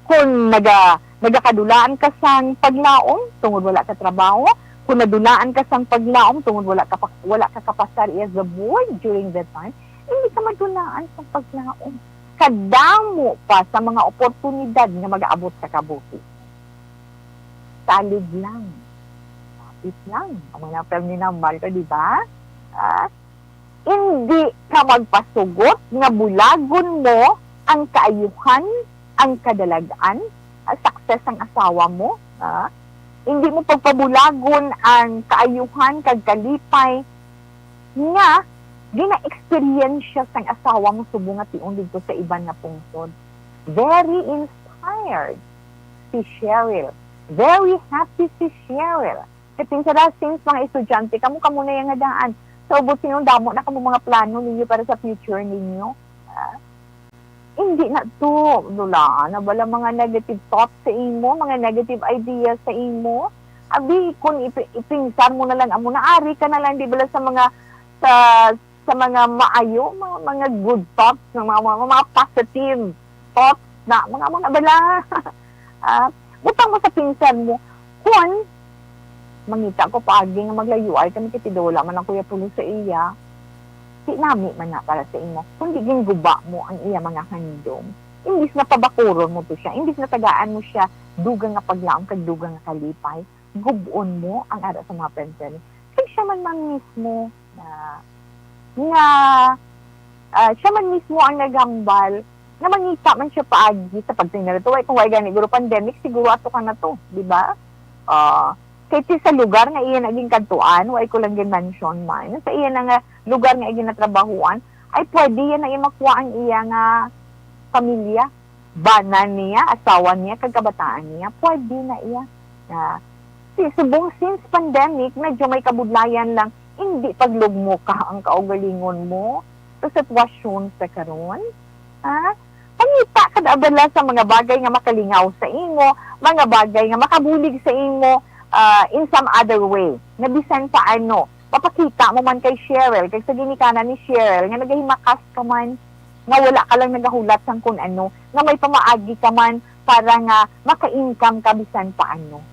Kung naga-, nagakadulaan ka sang paglaom tungod wala ka trabaho, kung nadulaan ka sang paglaom tungod wala ka pa-, wala ka kapasar iya sa board during that time, hindi ka madulaan sang paglaom. Kadamo pa sa mga oportunidad nga mag-aabot sa kabuhi. Salig lang. Lapit lang. Amo na ang terminal, di ba? Ah, hindi ka magpasugot nga bulagon mo ang kaayuhan, ang kadalag-an, ang success sang asawa mo, ah. Hindi mo pagpabulagon ang kaayuhan kag kalipay nga gina-eksperyensya sang asawa mo subong nga tion didto sa iban nga pungsod. Very inspired si Cheryl. Very happy si Cheryl. Kay pinsa ra, since mga estudyante kamo, kamo na yang nga daan. Sa ubos ninyo, damo na kamo mga plano ninyo para sa future ninyo. Ah, hindi na to, dulaan na bala mga negative thoughts sa imo, mga negative ideas sa imo. Abi, kung ipi-, ipinsar mo na lang amo, naari ka na lang, di bala, sa mga, sa, sa mga maayo, mga, mga good thoughts, mga, mga, mga positive thoughts na, mga amo na bala. Ah, butang mo sa pinsar mo, kun mangita ko paagi nga maglayuay kami, kay ti daw wala man ang kuya pulo sa iya, ti nami man na para sa imo, kundi ginguba mo ang iya mga handom. Imbis nga pabakuron mo to siya, imbis nga tagaan mo siya dugang nga paglaom kag dugang nga kalipay, gub-on mo ang ara sa mga pensar niya. Kay siya man, man mismo na, nga, ah, siya man mismo ang naghambal nga mangita man siya paagi sa pagtingala to. Way, kung way gani guro pandemic, siguro ato ka na to, di ba? Ah, kay ti sa lugar nga iya naging kadtuan, way ko lang gin-mention man, sa iya na nga lugar nga iya ginatrabahuan, ay pwede yan na iya makuha ang iya nga pamilya, bana niya, asawa niya, kag kabataan niya. Pwede na iya. Ah, si, subong since pandemic, medyo may kabudlayan lang Hindi paglugmo ka ang kaugalingon mo sa sitwasyon sa karon. Ha? Pangita ka na bala sa mga bagay nga makalingaw sa imo, mga bagay nga makabulig sa imo, ah, in some other way, na bisan paano, mapakita mo man kay Cheryl, kag sa ginikanan ni Cheryl, nga nagahimakas ka man, nga wala ka lang nagahulat sang kun ano, nga may pamaagi ka man para nga maka-income ka bisan paano.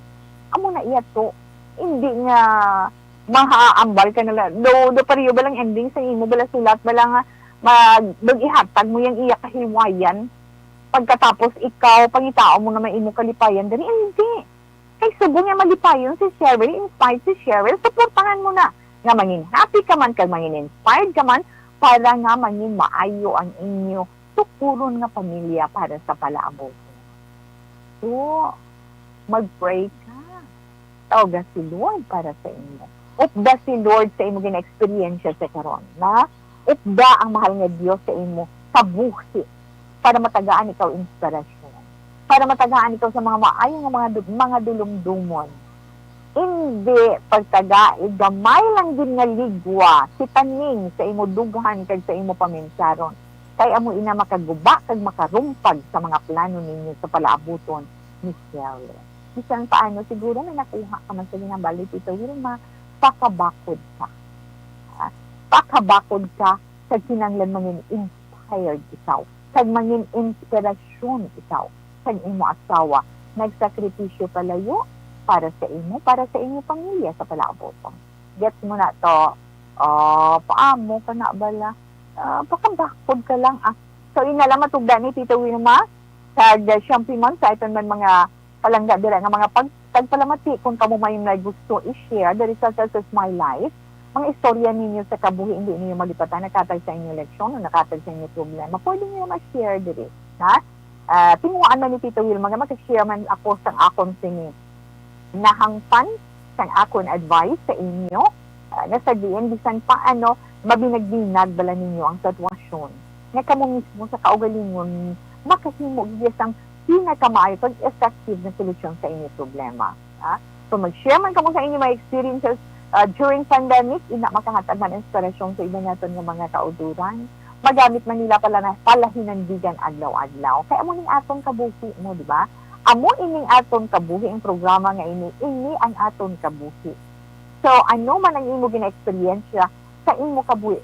Amo na iya to. Hindi nga mahaambal ka na lang. Do, do pareho ba lang ending sa imo bala sulat bala nga mag, mag-ihatag mo yang iya kahilwayan? Pagkatapos ikaw, pangitaon mo naman imo kalipayan diri. Hindi. Kay subong nga malipayon si Cheryl, inspired si Cheryl, suportahan mo na. Nga mangin happy ka man, kag mangin inspired ka man, para nga mangin maayo ang inyo tukuron nga pamilya para sa palaabot. So, mag-pray ka. Tawga si Lord para sa imo. Upda si Lord sa imo gina-eksperyensya sa karon, na upda ang mahal nga Dios sa imo kabuhi para matagaan ikaw inspirasyon, para matagaan ikaw sa mga maayo nga mga du-, mga dulumdumon. Indi pagtagai gamay lang gid nga ligwa, sitaning sa imo dughan kag sa imo paminsaron, kay amo ina makaguba kag makarumpag sa mga plano ninyo sa palaabuton ni Cheryl. Bisan paano, siguro may nakuha ka man sa ginhambal ni Tita Wilma, pakabakod ka. Ah, pakabakod ka, kag kinahanglan mangin inspired ikaw, kag mangin inspirasyon ikaw, kag imo asawa. Nagsakripisyo palayo para sa imo, para sa imo pamilya sa palaabuton. Gets mo na to? Oh, paamo ka na bala? Ah, pakabakod ka lang, ah. So, ina lang matugda ni Tita Wilma, kag, ah, siyempre man, sa aton man mga palangga dira nga mga pag-, tagpalamati, kung kamo may, may gusto i-share diri sa Success My Life, mga istorya ninyo sa kabuhi, hindi ninyo malipatan, nakatag sa inyo leksyon o nakatag sa inyo problema, pwede niyo ma-share diri, ha? Ah, tinguhaan man ni Tita Wilma nga mag-share man ako sang akon sini nahangpan, sang akon advice sa inyo, ah, nga sa diin bisan pa ano, mabinag-binag bala ninyo ang sitwasyon, nga kamo mismo sa kaugalingon makahimo gid sang pinakamaayo kag effective nga solusyon sa inyo problema, ha? So, mag-share man kamo sa inyo mga experiences, ah, during pandemic, ina makahatag man inspirasyon sa iban naton nga mga kauturan. Magamit man nila pala na palahinandigan adlaw-adlaw. Kay amo ning aton kabuhi mo, di ba? Amo ining aton kabuhi, ang programa nga ini, ini ang aton kabuhi. So, ano man ang imo gina-eksperyensya sa imo kabuhi,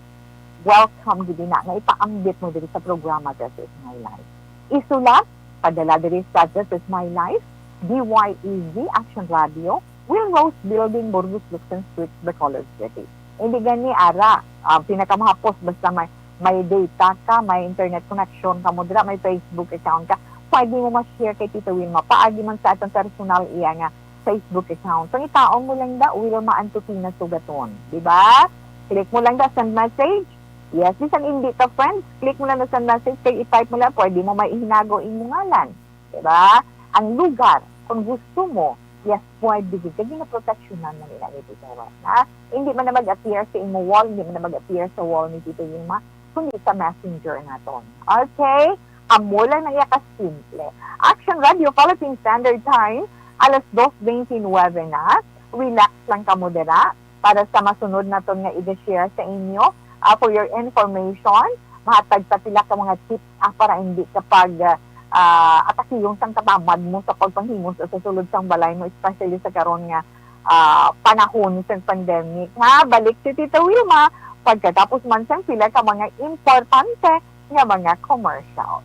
welcome gid na nga ipaambit mo diri sa programa This Is My Life. Isulat, padala diri sa This Is My Life, D Y A Z Action Radio, Will Rose Building, Burgos Luxon Street, Bacolod City. Hindi gani ara, ah, pinakamahapos basta may, may data ka, may internet connection ka mo dira, may Facebook account ka, pwede mo ma-share kay Tita Wilma. Paagi man sa atong personal iya nga Facebook account. Pangitaon mo lang da, Wilma Antupina Sugaton. Di ba? Click mo lang da, send message. Yes, bisan hindi ka friends, click mo lang da, send message, kay i-type mo lang, pwede mo may ihinago imo ngalan. Di ba? Ang lugar, kung gusto mo, yes, pwede gid. Kay ginaproteksyonan mo nila ni Tita Wilma. Hindi man na mag-appear sa imo wall, hindi man na mag-appear sa wall ni Tita Wilma, kundi sa messenger naton. Okay? Amo lang na iya ka simple. Action Radio Philippine Standard Time, alas dos twenty-nine na. Relax lang kamo dira. Para sa masunod naton nga i-share sa inyo, ah, for your information, mahatag sa pila ka mga tips, ah, para hindi ka pag, ah, ah, atakiyong sang katamad mo sa pagpanghimos o sa sulod sang balay mo, especially sa karon nga, ah, panahon sa pandemic. Ha, balik si Tita Wilma pagkatapos man sang pila ka mga importante nga mga commercial.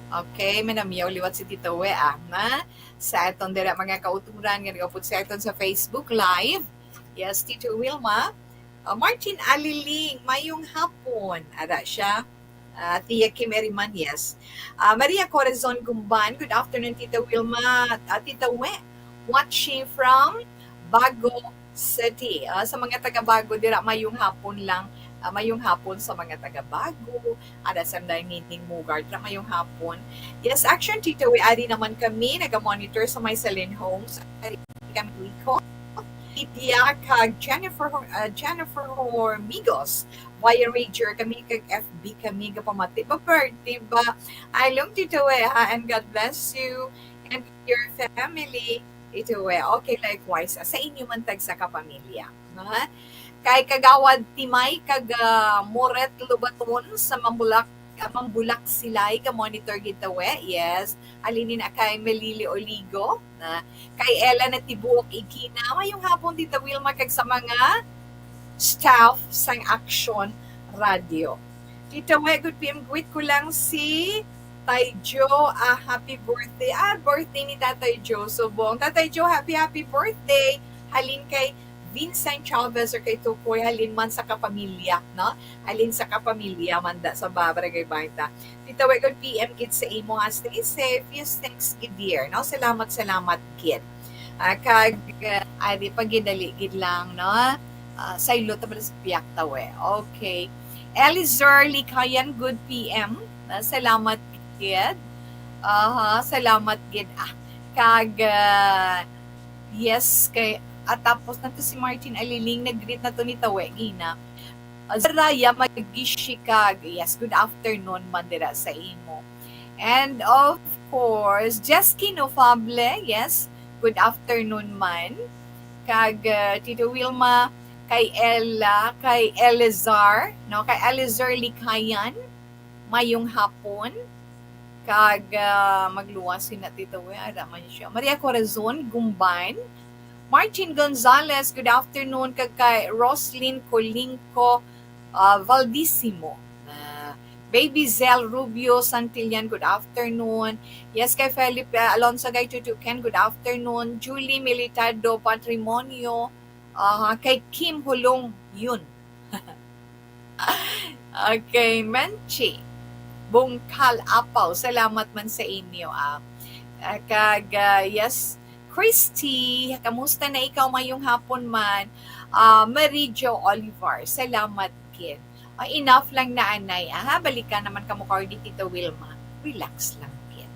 Okay, manamiyaw liwat si Tita We, ah, na sa aton dira mga kauturan nga nagapod sa aton sa Facebook Live. Yes, Tita Wilma. Uh, Martin Aliling, mayong hapon. Ada siya. Uh, Tia Kim Erimanes. Uh, Maria Corazon Gumban, good afternoon, Tita Wilma. Uh, Tita We, watching from Bago City. Uh, sa mga taga Bago dira, mayong hapon lang. Uh, mayong hapon sa mga taga Bago. Ada sa Nining Mugar, dira, mayong hapon. Yes, action, Tita We, ari naman kami, naga-monitor sa may Celine Homes. Ari kami, Rico. Lydia kag Jennifer Hor-, ah, Jennifer Hormigos. Via Rager kami kag F B kami gapamati pa birthday ba. Along Tito Wea, and God bless you and your family, Tito Wea. Okay, likewise, ah, sa inyo man tagsa ka pamilya. Ha? Kay Kagawad Timay kag, ah, Moret Lubaton sa Mambulak, ah, Mambulak Silay, ka monitor gid ta we. Yes. Halin na kay Melili Oligo, na kay Ella Natibuok Igina. Mayong hapon, Tita Wilma, kag sa mga staff sang Action Radio. Tita We, good P M, greet ko lang si Tay Jo, ah, happy birthday. Ah, birthday ni Tatay Jo. Subong. Tatay Jo, happy, happy birthday. Halin kay Vincent Chavez or kay Tukoy, halin man sa kapamilya, no? Halin sa kapamilya, manda sa ba-, Barangay Baita. Tita We, good P M gid sa imo, ha. Stay safe. Yes, thanks gid, dear, no? Salamat, salamat gid. Ah, kag, ah, adi pa gid, dali gid lang, no? Ah, saylo ta ba sa biyak ta we. Okay. Elizur Likayan, good P M. Ah, salamat gid. Aha, salamat gid. Ah, kag, ah, yes, kay, ah, tapos na to si Martin Aliling, nag-greet na to ni Tawe, gina. Ah, Zaraya Magishi kag, yes, good afternoon man dira sa imo. And of course, Jesky Nofable, yes, good afternoon man. Kag, uh, Tito Wilma, kay Ella, kay Elizar, no, kay Elizar Likayan, mayong hapon. Kag, ah, magluwas sina Tito, eh, ara man siya. Maria Corazon Gumban, Martin Gonzalez, good afternoon. Kag kay Roslyn Colingco, ah, Valdisimo. Ah, Baby Zell Rubio Santillan, good afternoon. Yes, kay Felipe, ah, Alonso Gaytutuken, good afternoon. Julie Militado Patrimonio, ah, kay Kim Hulong, yun. Okay, Menchi Bungkal Apaw, salamat man sa inyo, ah. Ah, kag, ah, yes, Christy, kamusta na ikaw? Mayong hapon man. Ah, Mary Jo Olivar, salamat gid. Ah, enough lang na, anay, ah, ha? Balikan naman kamo karon ni Tita Wilma. Relax lang gid.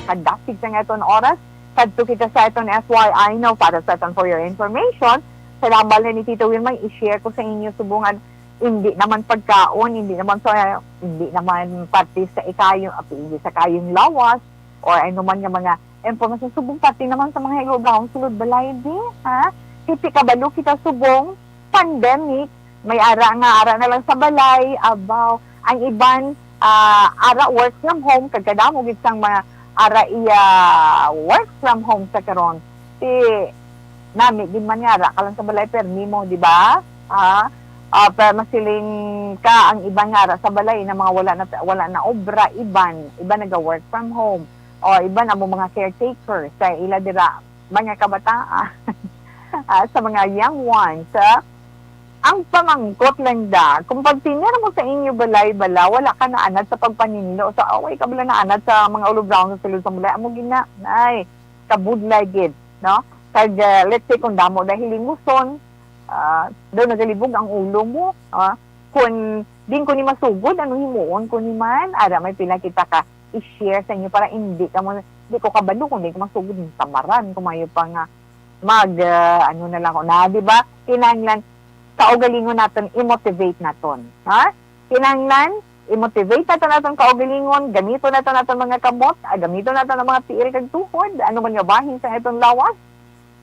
kadasig sa nga aton oras. Kadto kita sa aton F Y I now para sa aton for your information. Sa hambal ni Tito Wilma, i-share ko sa inyo subong nga hindi naman pagkaon, hindi naman sa, hindi naman parte sa ikayong, hindi sa kayong lawas, or ano man nga mga impormasyon. Subong parte naman sa mga higugahong sulod balay, di, ha? Kasi kabalo kita subong pandemic, may ara nga ara na lang sa balay, abaw. Ang iban, ah, ara work from home, kag kadamo gid sang mga ara iya work from home sa karon. Si nami gid man nga ara ka lang sa balay, permi mo, di ba? Ah, ah, pero masiling ka, ang iban nga ara sa balay, na mga wala na, wala na obra, iban, iban naga work from home, o iban amo mga caretaker sa ila dira, mga kabataan, ah, sa mga young ones, ah, ang pamangkot lang da, kung pagtinira mo sa inyo balay bala, wala ka naanad sa pagpaninlo, sa away ka bala naanad sa mga ulubraon sa sulod sa balay, amo gina, ay, kabudlay gid, no? Kag, ah, let's say, kung damo dahil limuson, ah, daw nagalibog ang ulo mo, ah, kung din ko ni masugod, ano himuon ko ni man, ara may pila kita ka i-share sa inyo para hindi ka mo, hindi ko kabalo kung di ko masugod, tamaran ko mayo pa nga mag, ah, ano na lang ko na, di ba? Kinahanglan kaugalingon naton, i-motivate naton, ha? Kinahanglan i-motivate naton aton kaugalingon, gamiton naton aton mga kamot, ah, gamiton naton ang mga tiil kag tuhod, ano man nga bahin sa aton lawas,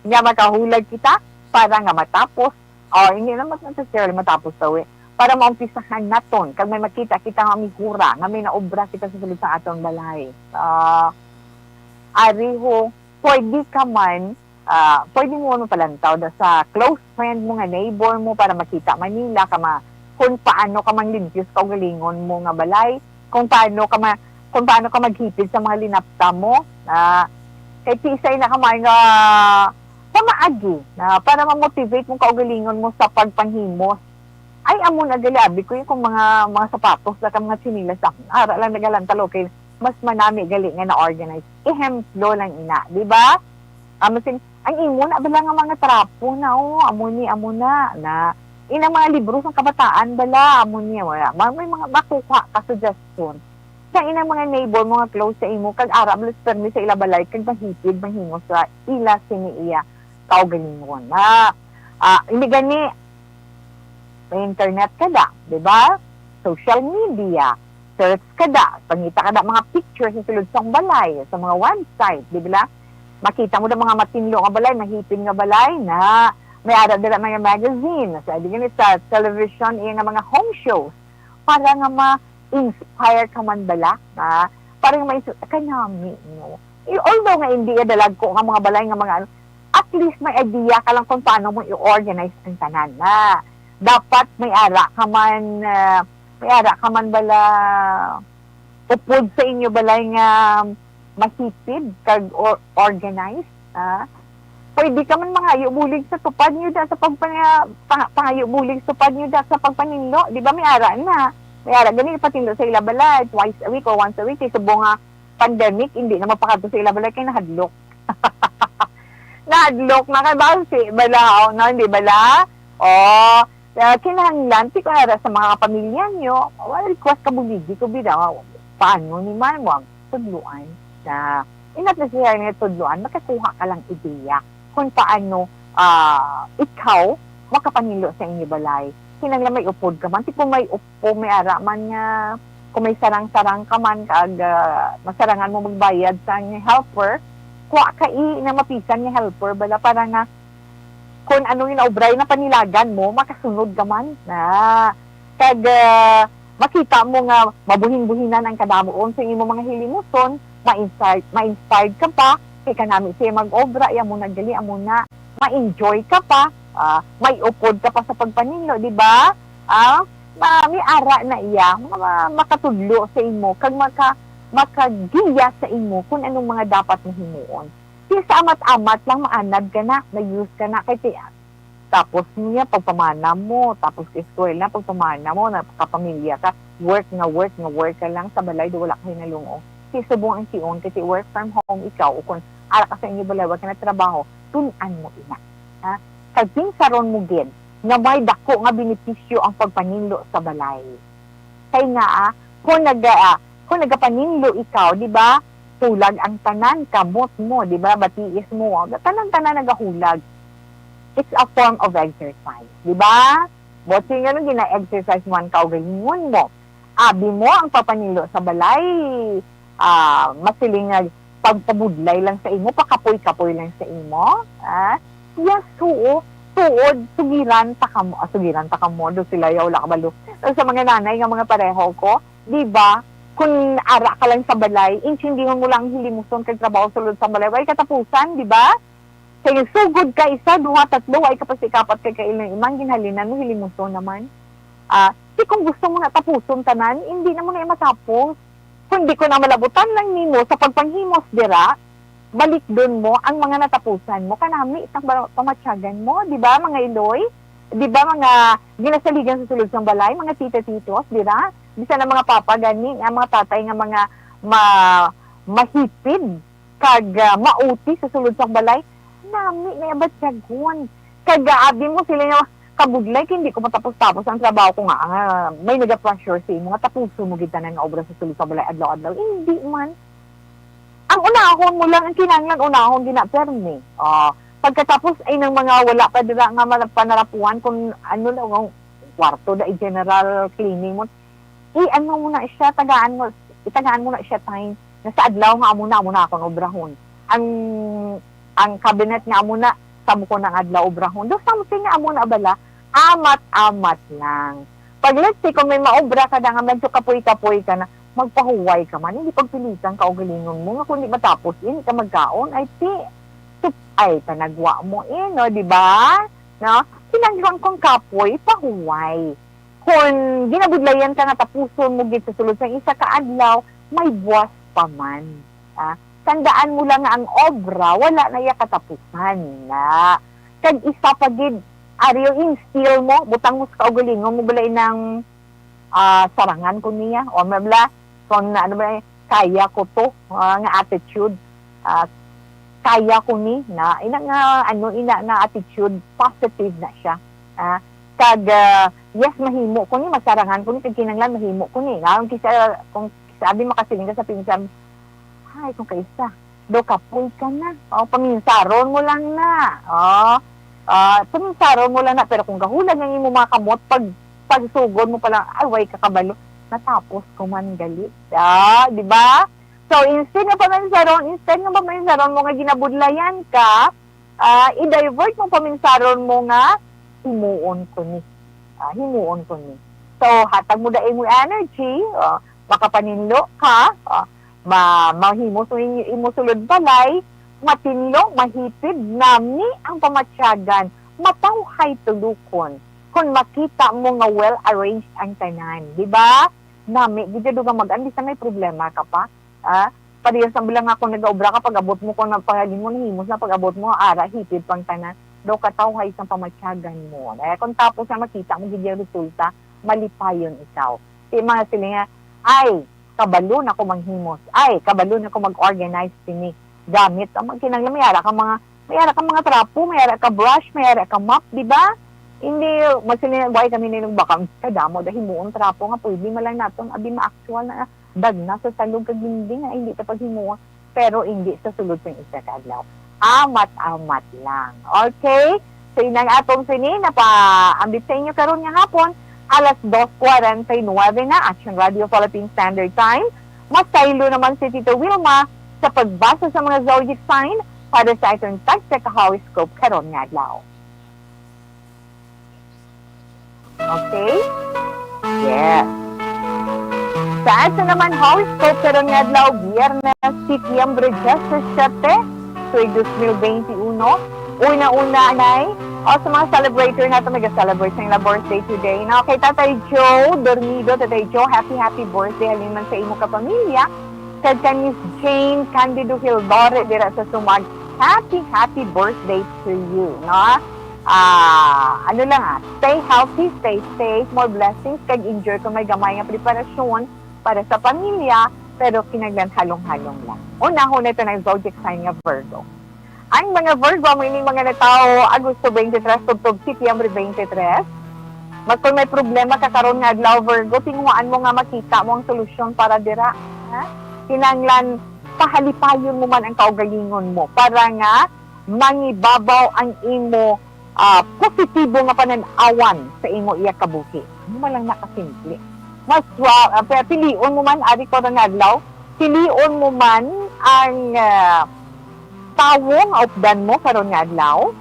nga makahulag kita para nga matapos, o hindi naman necessarily matapos daw eh, para maumpisahan naton kag may makita kita nga may hura, nga may naobra kita sa sulod sa aton balay. Ah, ari ho, pwede ka man, ah, pwede mo mapalantaw da sa close friend mo nga neighbor mo para makita man nila ka ma-, kung paano ka manglimpyo sa kaugalingon mo nga balay, kung paano ka ma-, kung paano ka maghipid sa mga linapta mo. Ah, kay ti isa ina ka man nga pamaagi na para ma-motivate mo kaugalingon mo sa pagpanghimos. Ay, amo na gali, abi ko yung kung mga, mga sapatos na ka, mga tsinelas lang. Ara lang nagalantal, okay. Mas manami gali nga na-organize. Ehemplo lang ina, di ba? Amo sin, ang imo na bala nga mga trapo na, oh, amo ni, amo na, na. Inang mga libro sang kabataan bala, amo ni, wala. Ma-, may mga makuha ka suggestion. Sa inang mga neighbor mo nga close sa imo, kag ara bala sa permi sa ila balay, kag mahipid, mahimo sa ila sini iya kaugalingon. Na, ah, hindi gani, may internet ka da, di ba? Social media, search ka da, pangita ka da mga picture sa sulod sang balay, sa mga website, di ba? Makita mo da mga matinlo nga balay, mahipin nga balay, na may ara dira mga magazine, sa, di gani sa television, iya nga mga home shows, para nga ma-inspire ka man bala, na, para nga ma-inspire, kanami, no? I-, although nga hindi ya dalagko nga mga balay nga mga ano, at least may idea ka lang kung paano mo i-organize ang tanan na. Dapat may ara ka man, ah, may ara ka man bala upod sa inyo balay nga mahipid kag or-, organized, ah. Pwede ka man mangayo bulig sa tupad niyo da sa pagpanga-, pa-, pangayo bulig sa tupad niyo da sa pagpaninlo, di ba may ara na? May ara gani patinlo sa ila balay twice a week or once a week, kay subong nga pandemic, hindi na mapakadto sa ila balay kay nahadlok. Nahadlok na kay basi bala, oh, no, hindi bala? Oh, ah, kinahanglan ti kung ara sa mga kapamilya nyo, wala request ka buligi ko bida, paano ni man mo ang tudluan na, inat na siya nga tudluan, makakuha ka lang ideya kung paano, ah, ikaw makapanilo sa inyo balay. Kinahanglan may upod ka man, ti kung may kung may ara man nga, kung may sarang-sarang ka man, kag, ah, masarangan mo magbayad sa nga helper, kuha ka i-, nga mapisan nga helper, bala, para nga, kung ano yung naubray na panilagan mo, makasunod ka man. Na, kag, ah, makita mo nga mabuhin-buhinan ang kadamuon sa imo mga hilimuson, ma-inspired, ma-inspired ka pa, kay kanami siya mag-obra, iya mo na gali, amo na, ma-enjoy ka pa, ah, may upod ka pa sa pagpanilo, di ba? Ah, ma-, may ara na iya, ma-, makatudlo sa imo, kag maka-, makagiya sa imo kung anong mga dapat mo himuon. Kaysa amat-amat lang, maanad ka na, may use ka na, kay ti-, tapos niya, pagpamana mo, tapos eskwela, pagpamana mo, nakapamilya ka, work nga work nga work ka lang sa balay, do wala ka hinalungo. Si subong ang tion, kasi work from home ikaw, o kung ara ka sa inyo balay, wag ka na trabaho, tun-an mo ina. Ha? Kag pinsaron mo gid nga may dako nga benepisyo ang pagpaninlo sa balay. Kay nga, ah, kung naga-, ah, kung nagapaninlo ikaw, di ba? tulag ang tanan, kamot mo, di ba? Batiis mo, tanan-tanan nagahulag. It's a form of exercise, di ba? Buot siling nga gina-exercise mo ang kaugalingon mo. Abi mo ang papanilo sa balay, ah, masiling nga pagpabudlay lang sa imo, pakapoy-kapoy lang sa imo, ah, yes, oo, tuod, sugiran ta kamo, ah, sugiran ta kamo, do sila ya, wala kabalo. Pero sa mga nanay nga mga pareho ko, di ba, kung ara ka lang sa balay, intindihon mo lang ang hilimuson kag trabaho sulod sa balay, way katapusan, di ba? Kay sugod ka isa, duha, tatlo, way ka pa sa ikapat kay kailang imang ginhalinan mo, hilimuson naman. Ah, di kung gusto mo na tapuson tanan, hindi na mo na matapos. Kundi kung ang malabutan lang nimo sa pagpanghimos dira, balikdon mo ang mga natapusan mo, kanami sang ba-, pamatyagan mo, di ba, mga iloy? Di ba, mga ginasaligan sa sulod sang balay, mga tita, titos, dira? Bisan ang mga papa gani, ang mga tatay nga mga ma-, mahipid kag, ah, mauti sa sulod sang balay, nami na iya batyagon. Kag, ah, abi mo sila nga, "Kabudlay kay hindi ko matapos-tapos ang trabaho ko nga, ah, may naga-pressure sa imo nga tapuson mo gid tanan nga obra sa sulod sa balay adlaw-adlaw." Hindi man. Ang unahon mo lang, ang kinahanglan unahon gina permi. Oh, pagkatapos ay nang mga wala pa dira nga mala-, panarapuhan kung ano na, kung kwarto da, i-general cleaning mo, i-ano mo na siya, tagaan mo, itagaan mo na siya time na sa adlaw nga amo na, amo na akon obrahon. Ang, ang cabinet nga amo na, sa mo ko ng adlaw obrahon. Do something nga amo na bala, amat-amat lang. Pag let's say, kung may maobra ka na nga medyo kapoy-kapoy ka na, magpahuway ka man, hindi pagpilitan ka o galingon mo, nga kung di matapos, hindi ka magkaon, ay ti, sup-, ay, panagwa mo, eh, no, di ba? No? Kinahanglan kung kapoy, pahuway. Kon ginabudlayan ka nga tapuson mo gid sa sulod sang isa ka adlaw, may buwas pa man. Ah, tandaan mo lang nga ang obra wala na iya katapusan na. Kag isa pa gid, ari, instill mo, butang mo sa kaugalingon mo, balay nang, ah, sarangan ko niya, o mabla, kung na, ano ba, kaya ko to, ah, nga attitude. Ah, kaya ko ni, na, ina nga, ano, ina nga attitude, positive na siya. Ah, kag, ah, yes, mahimo ko ni, masarangan ko ni, kag kinahanglan mahimo ko ni. Na, kung kisa, kung sabi makasiling ka sa pinsan, "Ay, kung kaisa, do kapoy ka na." O, paminsaron mo lang na. O, ah, paminsaron mo lang na. Pero kung gahulag ang imo mga kamot, pag, pagsugod mo pa lang, "Ay, way ka kabalo. Natapos ko man gali." Ah, di ba? So, instead nga paminsaron, instead nga paminsaron mo nga ginabudlayan ka, ah, i-divert mo paminsaron mo nga, "Himuon ko ni. Ah, himuon ko ni." So, hatag mo da imo energy, ah, makapaninlo ka, ah, ma-, mahimo sa inyo, imo sulod balay, matinlo, mahipid, nami ang pamatyagan, matawhay tulukon. Kung makita mo nga well-arranged ang tanan, di ba? Nami, di ka dugang mag-, ang bisan may problema ka pa. Ah, parehas ang bilang nga kung nagaobra ka, pag-abot mo, kung nagpagaling mo, nahimos na, pag-abot mo, ara, hipid pang tanan. Daw katawhay sang pamatyagan mo. Eh, kung tapos na makita mo gid yung resulta, malipayon ikaw. Di mga sila nga, "Ay, kabalo na ko manghimos. Ay, kabalo na ko mag-organize sini." Gamit ang mga kinahanglan, may ara ka mga, may ara ka mga trapo, may ara ka brush, may ara ka mop, di ba? Hindi, masili na, "Buhay kami na yung baka kadamo, dahil himuon trapo nga pwede man lang naton, abi ma-actual na, dagna sa salog kag dinding nga hindi ta paghimuon." Pero hindi sa sulod sang isa ka adlaw. Amat-amat lang. Okay? So, inang atong sini, napa-ambit sa inyo karon nga hapon, alas dos kwarenta y nuebe na, Action Radio Philippine Standard Time. Masaylo naman si Tito Wilma sa pagbasa sa mga zodiac sign para sa atong tagsa ka horoscope karon nga adlaw. Okay? Yes. Sa ato naman horoscope karon nga adlaw, Biyernes, Setyembre diyesisiyete, tuig dos mil bente uno. Una-una, anay, o sa mga celebrator nato, may ga-celebrate sa ila birthday today. No? Kay Tatay Joe Dormido, Tatay Joe, happy, happy birthday. Halin man sa imo kapamilya. Kag kay Miss Jane Candido Hildore dira sa Sumag, happy, happy birthday to you, no? Ah, ano lang, ah, stay healthy, stay safe, more blessings, kag enjoy kung may gamay nga preparasyon para sa pamilya, pero kinahanglan halong-halong lang. Unahon na ito ng zodiac sign nga Virgo. Ang mga Virgo, amo ining mga natawo Agosto twenty-three tubtob Setyembre twenty-three. Mag-, kung may problema ka karon nga adlaw, Virgo, tinguhaan mo nga makita mo ang solusyon para dira, ha? Kinahanglan pahalipayon mo man ang kaugalingon mo para nga mangibabaw ang imo, ah, positibo nga panan-awan sa imo iya kabuhi. Amo man lang na kasimple. Mas, ah, ah, pe-, pilion mo man, ari karon nga adlaw, pilion mo man ang, ah, tawo nga updan mo karon nga adlaw,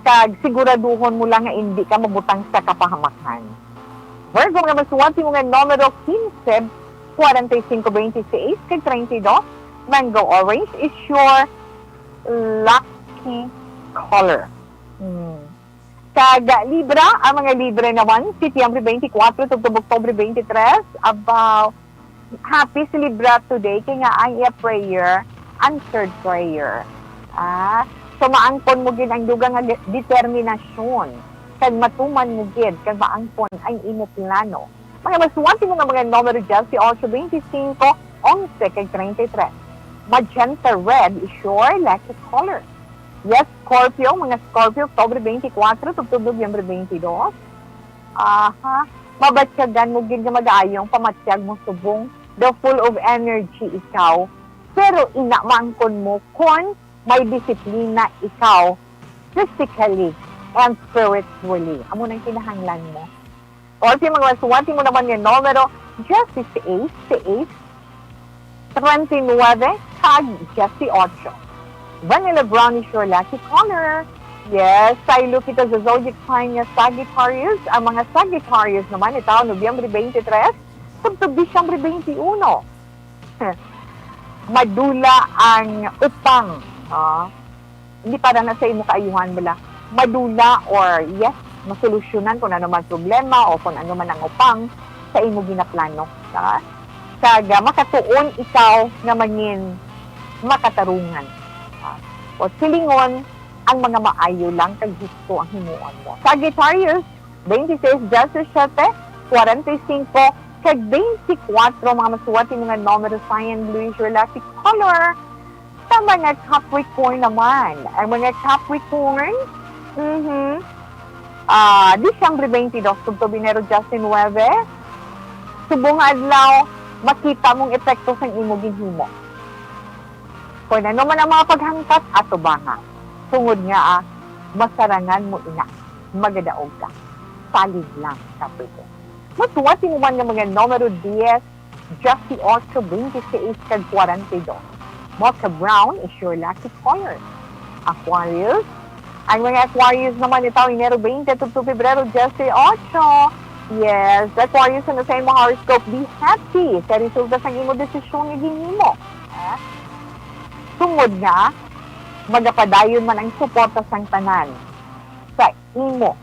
kag siguraduhon mo lang nga indi ka mabutang sa kapahamakhan. Virgo, mga masuwat, imo nga numero quince, forty-five, twenty-six, kag treinta y dos. Mango orange is your lucky color. Hmm. Kag Libra, ang mga Libra naman, Setyembre twenty-four tubtob Oktubre twenty-three, about happy si Libra today, kay nga ang iya prayer, answered prayer. Ah, so maangkon mo gid ang dugang nga de-, determinasyon, kag matuman mo gid, kag maangkon ang imo plano. Mga masuwat mo nga mga numero, diyes, otso, twenty-singko, onse, kag treinta y tres. Magenta red is your lucky color. Yes, Scorpio, mga Scorpio, Oktubre twenty-four tubtob Nobyembre twenty-two. Aha, mabatyagan mo gid nga mag-aayong pamatyag mo subong daw full of energy ikaw. Pero ina maangkon mo kon may disiplina ikaw physically and spiritually. Amo nang kinahanglan mo. Or sa mga suwati mo naman nga numero, diyes, seis, seis, treinta y nueve, kag diyes y otso. Vanilla brown is your lucky color. Yes, saylo kita sa zodiac sign nga Sagittarius. Ang mga Sagittarius naman, itaw, Nobyembre twenty-three, tubtob Disyembre twenty-one. Madula ang upang, ah, hindi para na sa imo kaayuhan bala. Madula or, yes, masolusyonan kung ano man problema o kung ano man ang upang sa imo ginaplano, ha? Kag, ah, makatuon ikaw nga mangin makatarungan, ha? O silingon, ang mga maayo lang kag husto ang himuon mo. Sagittarius, twenty-six, diyes y siyete, kwarenta y singko, kag twenty-four, mga masuwat mo nga numero, cyan blue is your lucky color. Sa mga Capricorn naman, ang mga Capricorn, mhm, ah, Disyembre twenty-two, tubtob Enero diyes y nuebe, subong nga adlaw, makita mong epekto sang imo ginhimo. Kung ano man ang mga paghangkat, atubanga. Tungod nga, ah, masarangan mo ina, magadaog ka. Salig lang, Capricorn. Masuwat mo man nga mga numero diyes, diyes y otso, twenty-six, kag kwarenta y dos. Mocha brown is your lucky color. Aquarius, ang mga Aquarius naman itaw, Enero twenty tubtob Pebrero diyes y otso. Yes, Aquarius, ano sa imo horoscope? Be happy sa resulta sang imo desisyon nga ginhimo. Ha? Tungod nga, magapadayon man ang suporta sang tanan sa imo.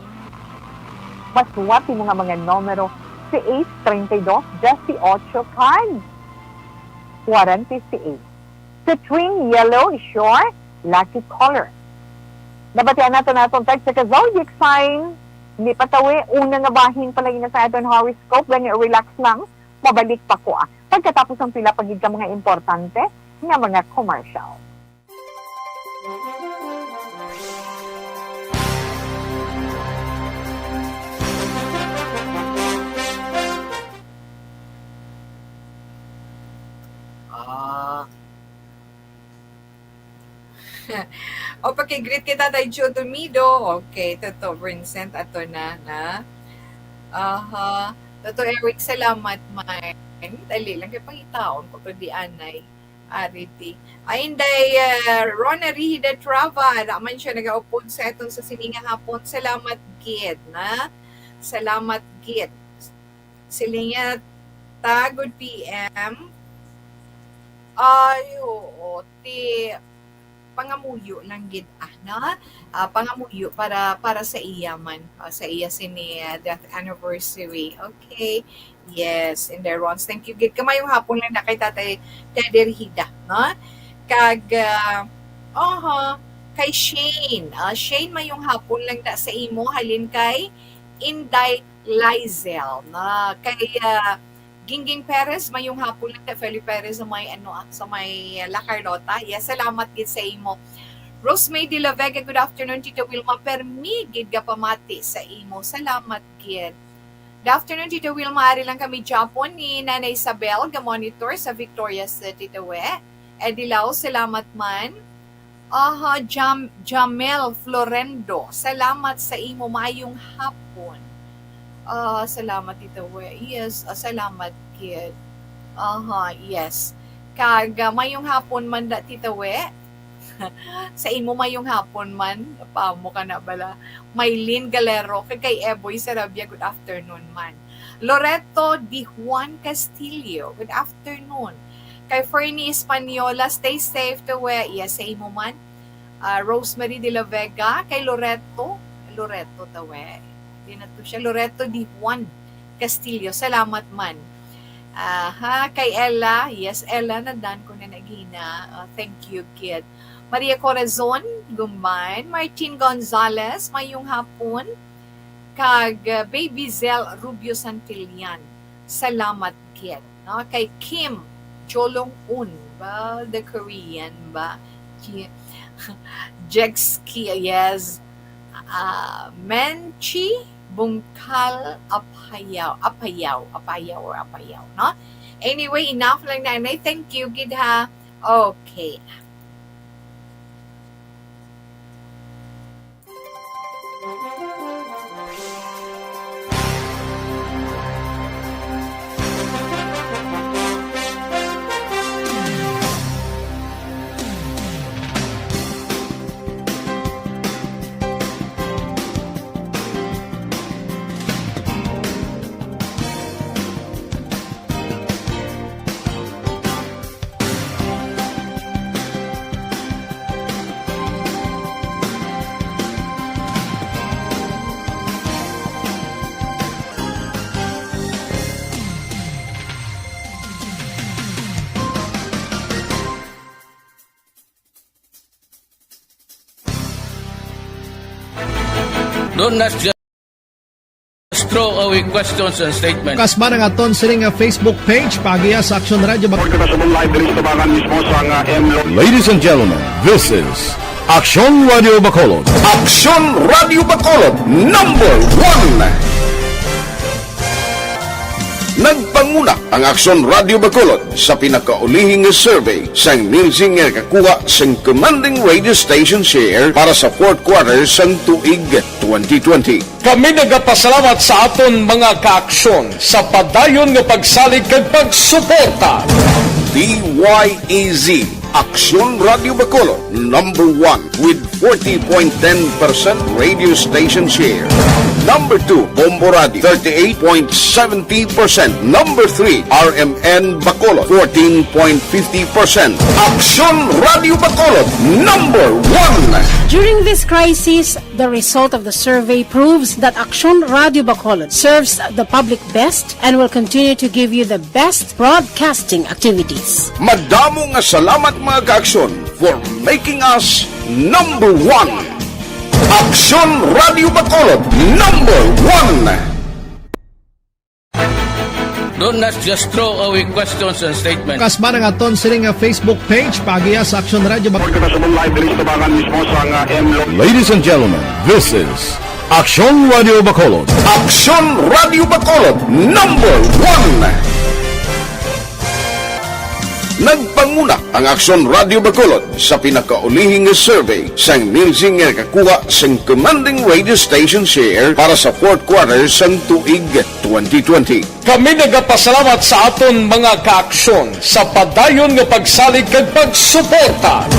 Masuwat mo nga mga numero, seis, treinta y dos, diyes y otso, kag kwarenta y seis. Citrine yellow is your lucky color. Nabatian nato naton tag sa ka zodiac sign. Hindi pa tawi, una nga bahin pa lang na sa aton horoscope, gani relax lang, mabalik pa ko, ah, pagkatapos ang pila pa gid ka mga importante nga mga commercial. Ah. O, paki-greet kita, Tay Joe Tomido. Okay, Toto Vincent, ato na, na. Aha. Toto Eric, salamat, man. Dali lang kay pangitaon ko to di anay. Ariti. Ay, Inday, ah, Rona Rihida Trava, naman siya nagaupod sa aton sa sininga hapon. Salamat gid, na. Salamat gid. Silingat ta, good P M. Ay, oo, ti, pangamuyo lang gid, ah, na? Ah, pangamuyo para, para sa iya man, ah, sa iya sini, ah, death anniversary. Okay. Yes, in their runs. Thank you gid. Kamayong hapon lang na kay Tatay Teddy Rihida, no? Kag, ah, oho, kay Shane. Ah, Shane, mayong hapon lang na sa imo, halin kay Inday Lizel, no? Kay, ah, Gingging Perez, mayong hapon lang na Feli Perez sa may, ano, ah, sa may, ah, La Carlota. Yes, salamat gid sa imo. Rosemary de la Vega, good afternoon, Tita Wilma. Permi gid nga pamati sa imo. Salamat gid. Good afternoon, Tita Wilma. Ari lang kami Japon ni Nanay Isabel, ga-monitor sa Victoria City, Tawe. Edilao, salamat man. Aha, Jam-, Jamel Florendo, salamat sa imo, maayong hapon. Ah, salamat, Tita We. Yes, ah, salamat, kid. Aha, yes. Kag, ah, maayong hapon man da, Tita We. Sa imo, maayong hapon man. Paamo ka na bala. Maylin Galero, kag kay Eboy Sarabia, good afternoon man. Loreto Di Juan Castillo, good afternoon. Kay Fernie Española, stay safe, Tita We. Yes, sa imo man. Ah, Rosemary de la Vega, kay Loreto. Loreto, Tita We. Di na to siya. Loreto Di Juan Castillo, salamat man. Aha, kay Ella, yes, Ella, nadan ko na nagina. Ah, thank you, kid. Maria Corazon Gumban, Martin Gonzalez, maayong hapon. Kag, uh, Baby Zell Rubio Santillan, salamat gid, no? Kay Kim Jolong Un, ba, the Korean ba? Ki-, Jexki, yes. Ah, Menchi Bungkal Apayaw, Apayaw, Apayaw or Apayaw, no? Anyway, enough lang na, Nay. Thank you gid, ha. Okay. Don't ask, just throw away questions and statements. Kasman ang aton sining nga Facebook page, paagiha sa Aksyon Radio Bacolod. Kita sa live diri sa tabangan mismo sa nga M Lo- Ladies and gentlemen, this is Aksyon Radio Bacolod. Aksyon Radio Bacolod, number one. Nagpanguna ang Aksyon Radio Bacolod sa pinakaulihi nga survey sang Nielsen nga nakakuha sang commanding radio station share para sa fourth quarter sang tuig twenty twenty. Kami nagapasalamat sa aton mga kaaksyon sa padayon nga pagsalig kag pagsuporta. D Y E Z, Aksyon Radio Bacolod, number one with forty point ten percent radio station share. Number two, Bombo Radio, thirty-eight point seventy percent. Number three, R M N Bacolod, fourteen point fifty percent. Aksyon Radio Bacolod, number one. During this crisis, the result of the survey proves that Aksyon Radio Bacolod serves the public best and will continue to give you the best broadcasting activities. Madamo nga salamat, mga kaaksyon, for making us number one. Aksyon Radio Bacolod, number one. Don't ask, just throw away questions and statements. Kasman ang aton sining nga Facebook page, paagiha sa Aksyon Radio Bacolod. Kita sa live diri sa tabangan mismo sa nga M Lo- Ladies and gentlemen, this is Aksyon Radio Bacolod. Aksyon Radio Bacolod, number one. Nagpanguna ang Aksyon Radio Bacolod sa pinakaulihi nga survey sang Nielsen nga nakakuha sang commanding radio station share para sa fourth quarter sang tuig twenty twenty. Kami nagapasalamat sa aton mga kaaksyon sa padayon nga pagsalig kag pagsuporta.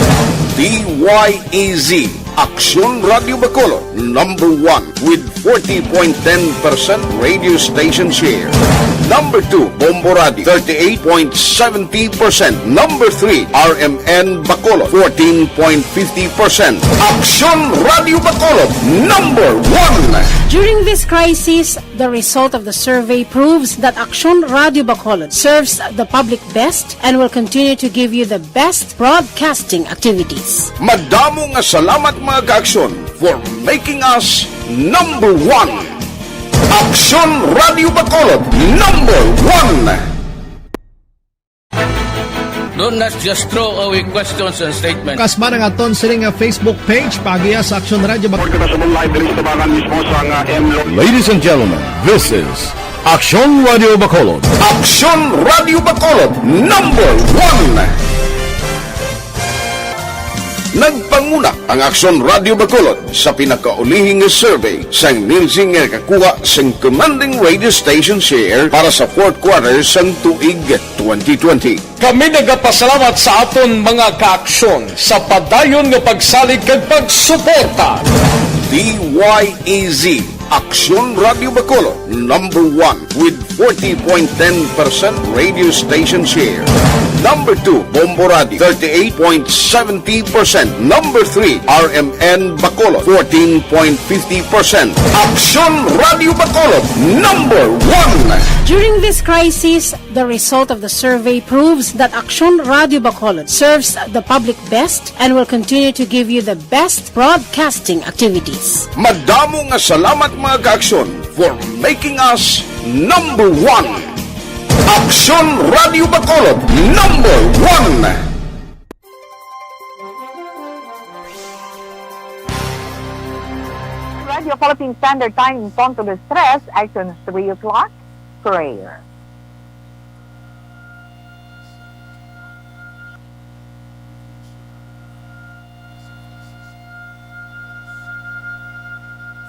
D Y E Z, Aksyon Radio Bacolod, number one with forty point ten percent radio station share. Number two, Bombo Radio, thirty-eight point seventy percent. Number three, R M N Bacolod, fourteen point fifty percent. Aksyon Radio Bacolod, number one. During this crisis, the result of the survey proves that Aksyon Radio Bacolod serves the public best and will continue to give you the best broadcasting activities. Madamo nga salamat, mga kaaksyon, for making us number one. Aksyon Radio Bacolod, number one. Don't ask, just throw away questions and statements. Kasman ang aton sining nga Facebook page, paagiha sa Aksyon Radio Bacolod. Kita sa live diri sa tabangan mismo sa nga M Lo- Ladies and gentlemen, this is Aksyon Radio Bacolod. Aksyon Radio Bacolod, number one. Nagpanguna ang Aksyon Radio Bacolod sa pinakaulihing nga survey sang Nielsen nga nakakuha sang commanding radio station share para sa fourth quarter sang tuig twenty twenty. Kami nagapasalamat sa aton mga kaaksyon sa padayon nga pagsalig kag pagsuporta. D Y E Z, Aksyon Radio Bacolod, number one with forty point ten percent radio station share. Number two, Bombo Radio, thirty-eight point seventy percent. Number three, R M N Bacolod, fourteen point fifty percent. Aksyon Radio Bacolod, number one. During this crisis, the result of the survey proves that Aksyon Radio Bacolod serves the public best and will continue to give you the best broadcasting activities. Madamo nga salamat, mga kaaksyon, for making us number one. Aksyon Radio Bacolod, number one. Radio Philippine Standard Time, punto dos tres, action three o'clock, prayer.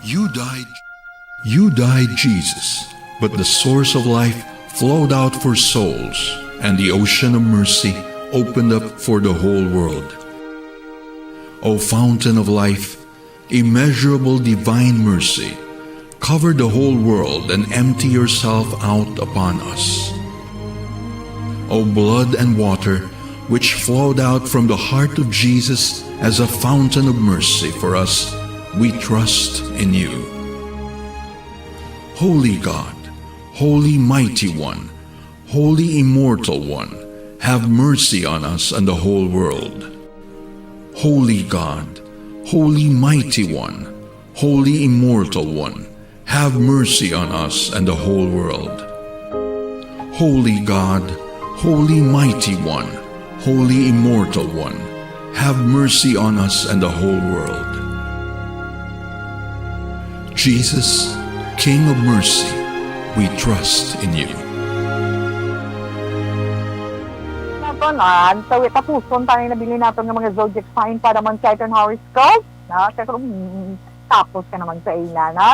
You died. You died, Jesus, but the source of life flowed out for souls, and the ocean of mercy opened up for the whole world. O fountain of life, immeasurable divine mercy, cover the whole world and empty yourself out upon us. O blood and water, which flowed out from the heart of Jesus as a fountain of mercy for us, we trust in you. Holy God, Holy Mighty One, Holy Immortal One, have mercy on us and the whole world. Holy God, Holy Mighty One, Holy Immortal One, have mercy on us and the whole world. Holy God, Holy Mighty One, Holy Immortal One, have mercy on us and the whole world. Jesus, King of mercy, we trust in you. Naton, ah, ang sawi tapuson tayo nabilin naton nga mga zodiac sign para man sa iton horoscope. No? Sa, mm, tapos ka naman sa ila, no?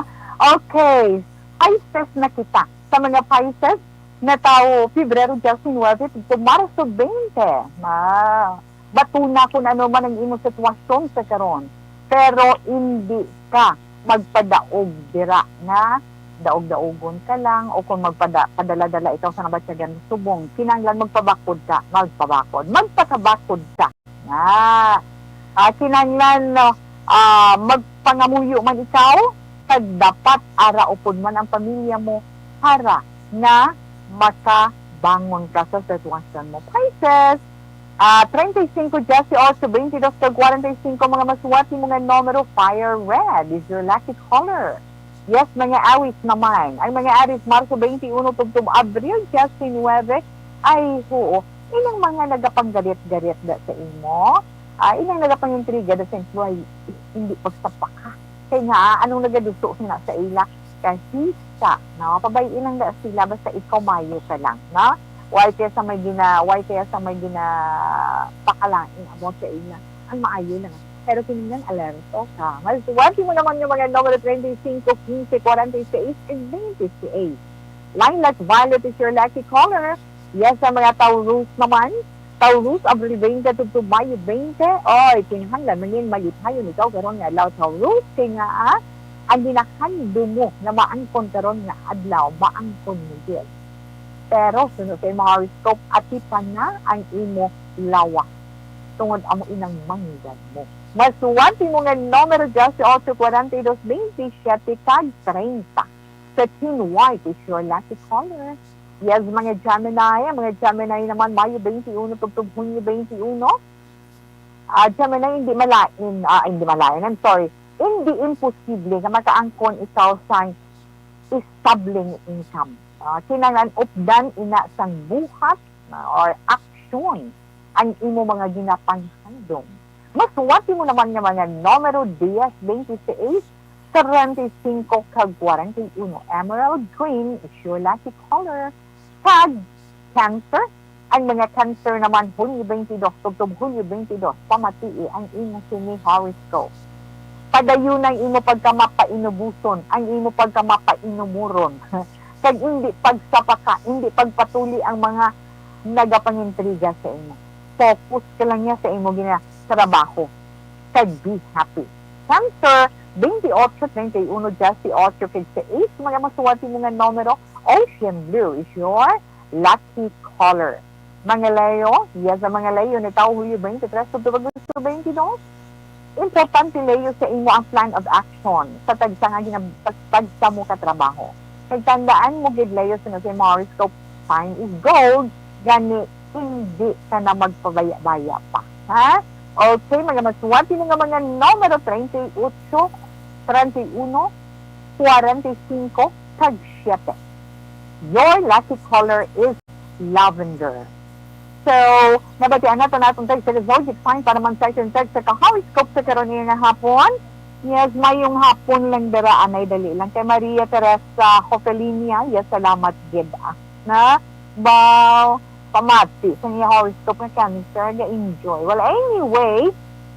Okay. Pisces na kita. Sa mga Pisces, na tawo, Pebrero diyes nuwebe tubtob Marso twenty. Ma, batuna kung ano man ang imong sitwasyon sa karon. Pero hindi ka magpadaog dira nga daog-daogon ka lang, o kung magpada-, padala-dala ikaw sa nabatyagan subong, kinahanglan magpabakod ka, magpabakod, magpakabakod ka. Nga, ah, kinahanglan, no, ah, magpangamuyo man ikaw, kag dapat ara upod man ang pamilya mo para nga makabangon ka sa sitwasyon mo. Pisces, ah, treinta y cinco, dieciocho, veintidós, kag cuarenta y cinco, mga masuwat nimo nga numero, fire red is your lucky color. Yes, mga Aries naman. Ang mga Aries, Marso twenty-one tubtob Abril diecinuebe, ay, oo. Ilang mga nagapanggarit-garit da sa imo, ah, ilang nagapangintriga da sa imo, ay, hindi pagsapaka. Kay nga, ah, anong nagaduso na sa ila? Kahisa, no? Pabay-i lang da sila, basta ikaw mayo ka lang, no? Why kaya sa may gina-, why kaya sa may ginapakalain amo sa ila? Ang maayo lang. Pero kinahanglan alerto ka. Mas swerte mo naman nga mga numero treinta y cinco, quince, cuarenta y seis, and twenty-eight. Lilac violet is your lucky color. Yes, sa mga Taurus naman. Taurus, Abril twenty tubtob Mayo twenty. Oy, kinahanglan mangin malipayon ikaw karon nga adlaw, Taurus. Kay nga, ah, ang ginahandom mo nga maangkon karon nga adlaw, maangkon mo gyud. Pero suno sa imo horoscope, atipan na ang imo lawas tungod amo inang manggan mo. Mas swerte mo nga numero, dieciocho, cuarenta y dos, veintisiete, kag treinta. Thirteen white is your lucky color. Yes, mga Gemini, ang mga Gemini naman, Mayo twenty-one tubtob Hunyo twenty-one. Ah, Gemini, hindi malain, ah, hindi malain, I'm sorry. Hindi imposible nga makaangkon ikaw sang estableng income. Ah, kinahanglan updan ina sang buhat, ah, or aksyon ang imo mga ginapanghandom. Mas swerte mo naman nga mga numero, dies, twenty-seis, treinta y cinco, kag cuarenta y uno. Emerald green is your lucky color. Kag Cancer, Ang mga Cancer naman, Hunyo twenty-two tubtob Hulyo twenty-two, pamatii ang imo sini horoscope. Padayon ang imo pagkamapainubuson, ang imo pagkamapainumuron, kag indi pagsapaka, indi pagpatuli ang mga nagapangintriga sa imo. Focus ka lang niya sa imo ginatrabaho, kag be happy. Cancer, twenty-eight, treinta y uno, dieciocho, kag sais, mga masuwat mo nga numero. Ocean blue is your lucky color. Mga Leo, yes, ang mga Leo, nagtawo Hulyo twenty-three, tubtob Agosto twenty-two. Importante, Leo, sa imo ang plan of action sa tagsa nga ginab-, tag-, tagsa mo ka trabaho. Kag tandaan mo gid, Leo, sa nasa imo horoscope, time is gold, gani hindi ka na magpabaya-baya pa. Ha? Okay, mga masuwat mo nga mga numero treinta y ocho, treinta y uno, cuarenta y cinco, kag siete. Your lucky color is lavender. So, nabatian nato natong text sa Zodiac sign para man sa action text sa kahoroscope sa karon nga hapon. Yes, mayong hapon lang dira, anay, dali lang. Kay Maria Teresa Joselinia, yes, salamat gid, ah. Na, ba, pamati sa iya horoscope nga Cancer, ga-enjoy. Well, anyway,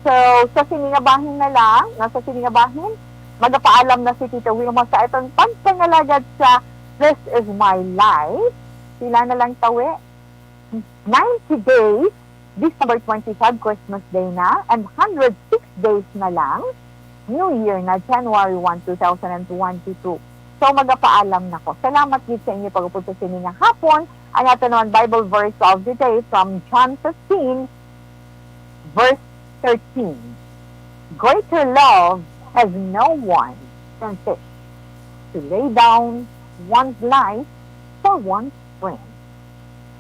so, sa sini nga bahin na lang, no, sa sini nga bahin, magapaalam na si Tito Wilma sa aton pagpangalagad sa This Is My Life. Pila na lang tawi? Ninety days, December twenty-five, Christmas Day na, and hundred six days na lang, New Year na, January one, two thousand and twenty-two. So, magapaalam na ko. Salamat gid sa inyo pag-upod sa sini nga hapon. Ang ato naman Bible verse of the day from John fifteen, verse thirteen. "Greater love has no one than this, to lay down one's life for one's friend."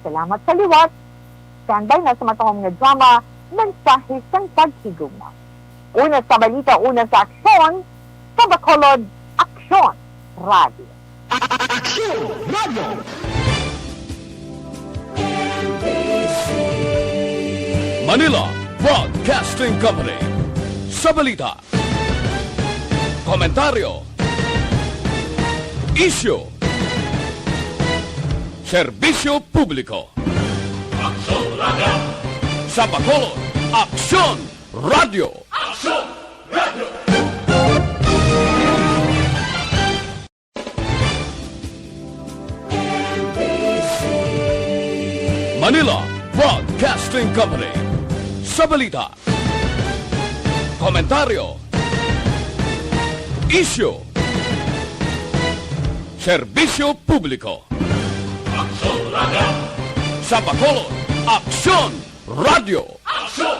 Salamat sa liwat. Standby na sa matahom nga drama, Mensahe sang Paghigugma. Una sa balita, una sa aksyon, sa Bacolod, Aksyon Radio. Aksyon Radio. Manila Broadcasting Company. Sa balita, komentaryo, isyu, serbisyo publiko. Aksyon Radio. Sa Bacolod, Aksyon Radio. Aksyon Radio. Manila Broadcasting Company. Sa balita, komentaryo, isyu, serbisyo publiko. Aksyon Radio. Sa Bacolod, Aksyon Radio. Aksyon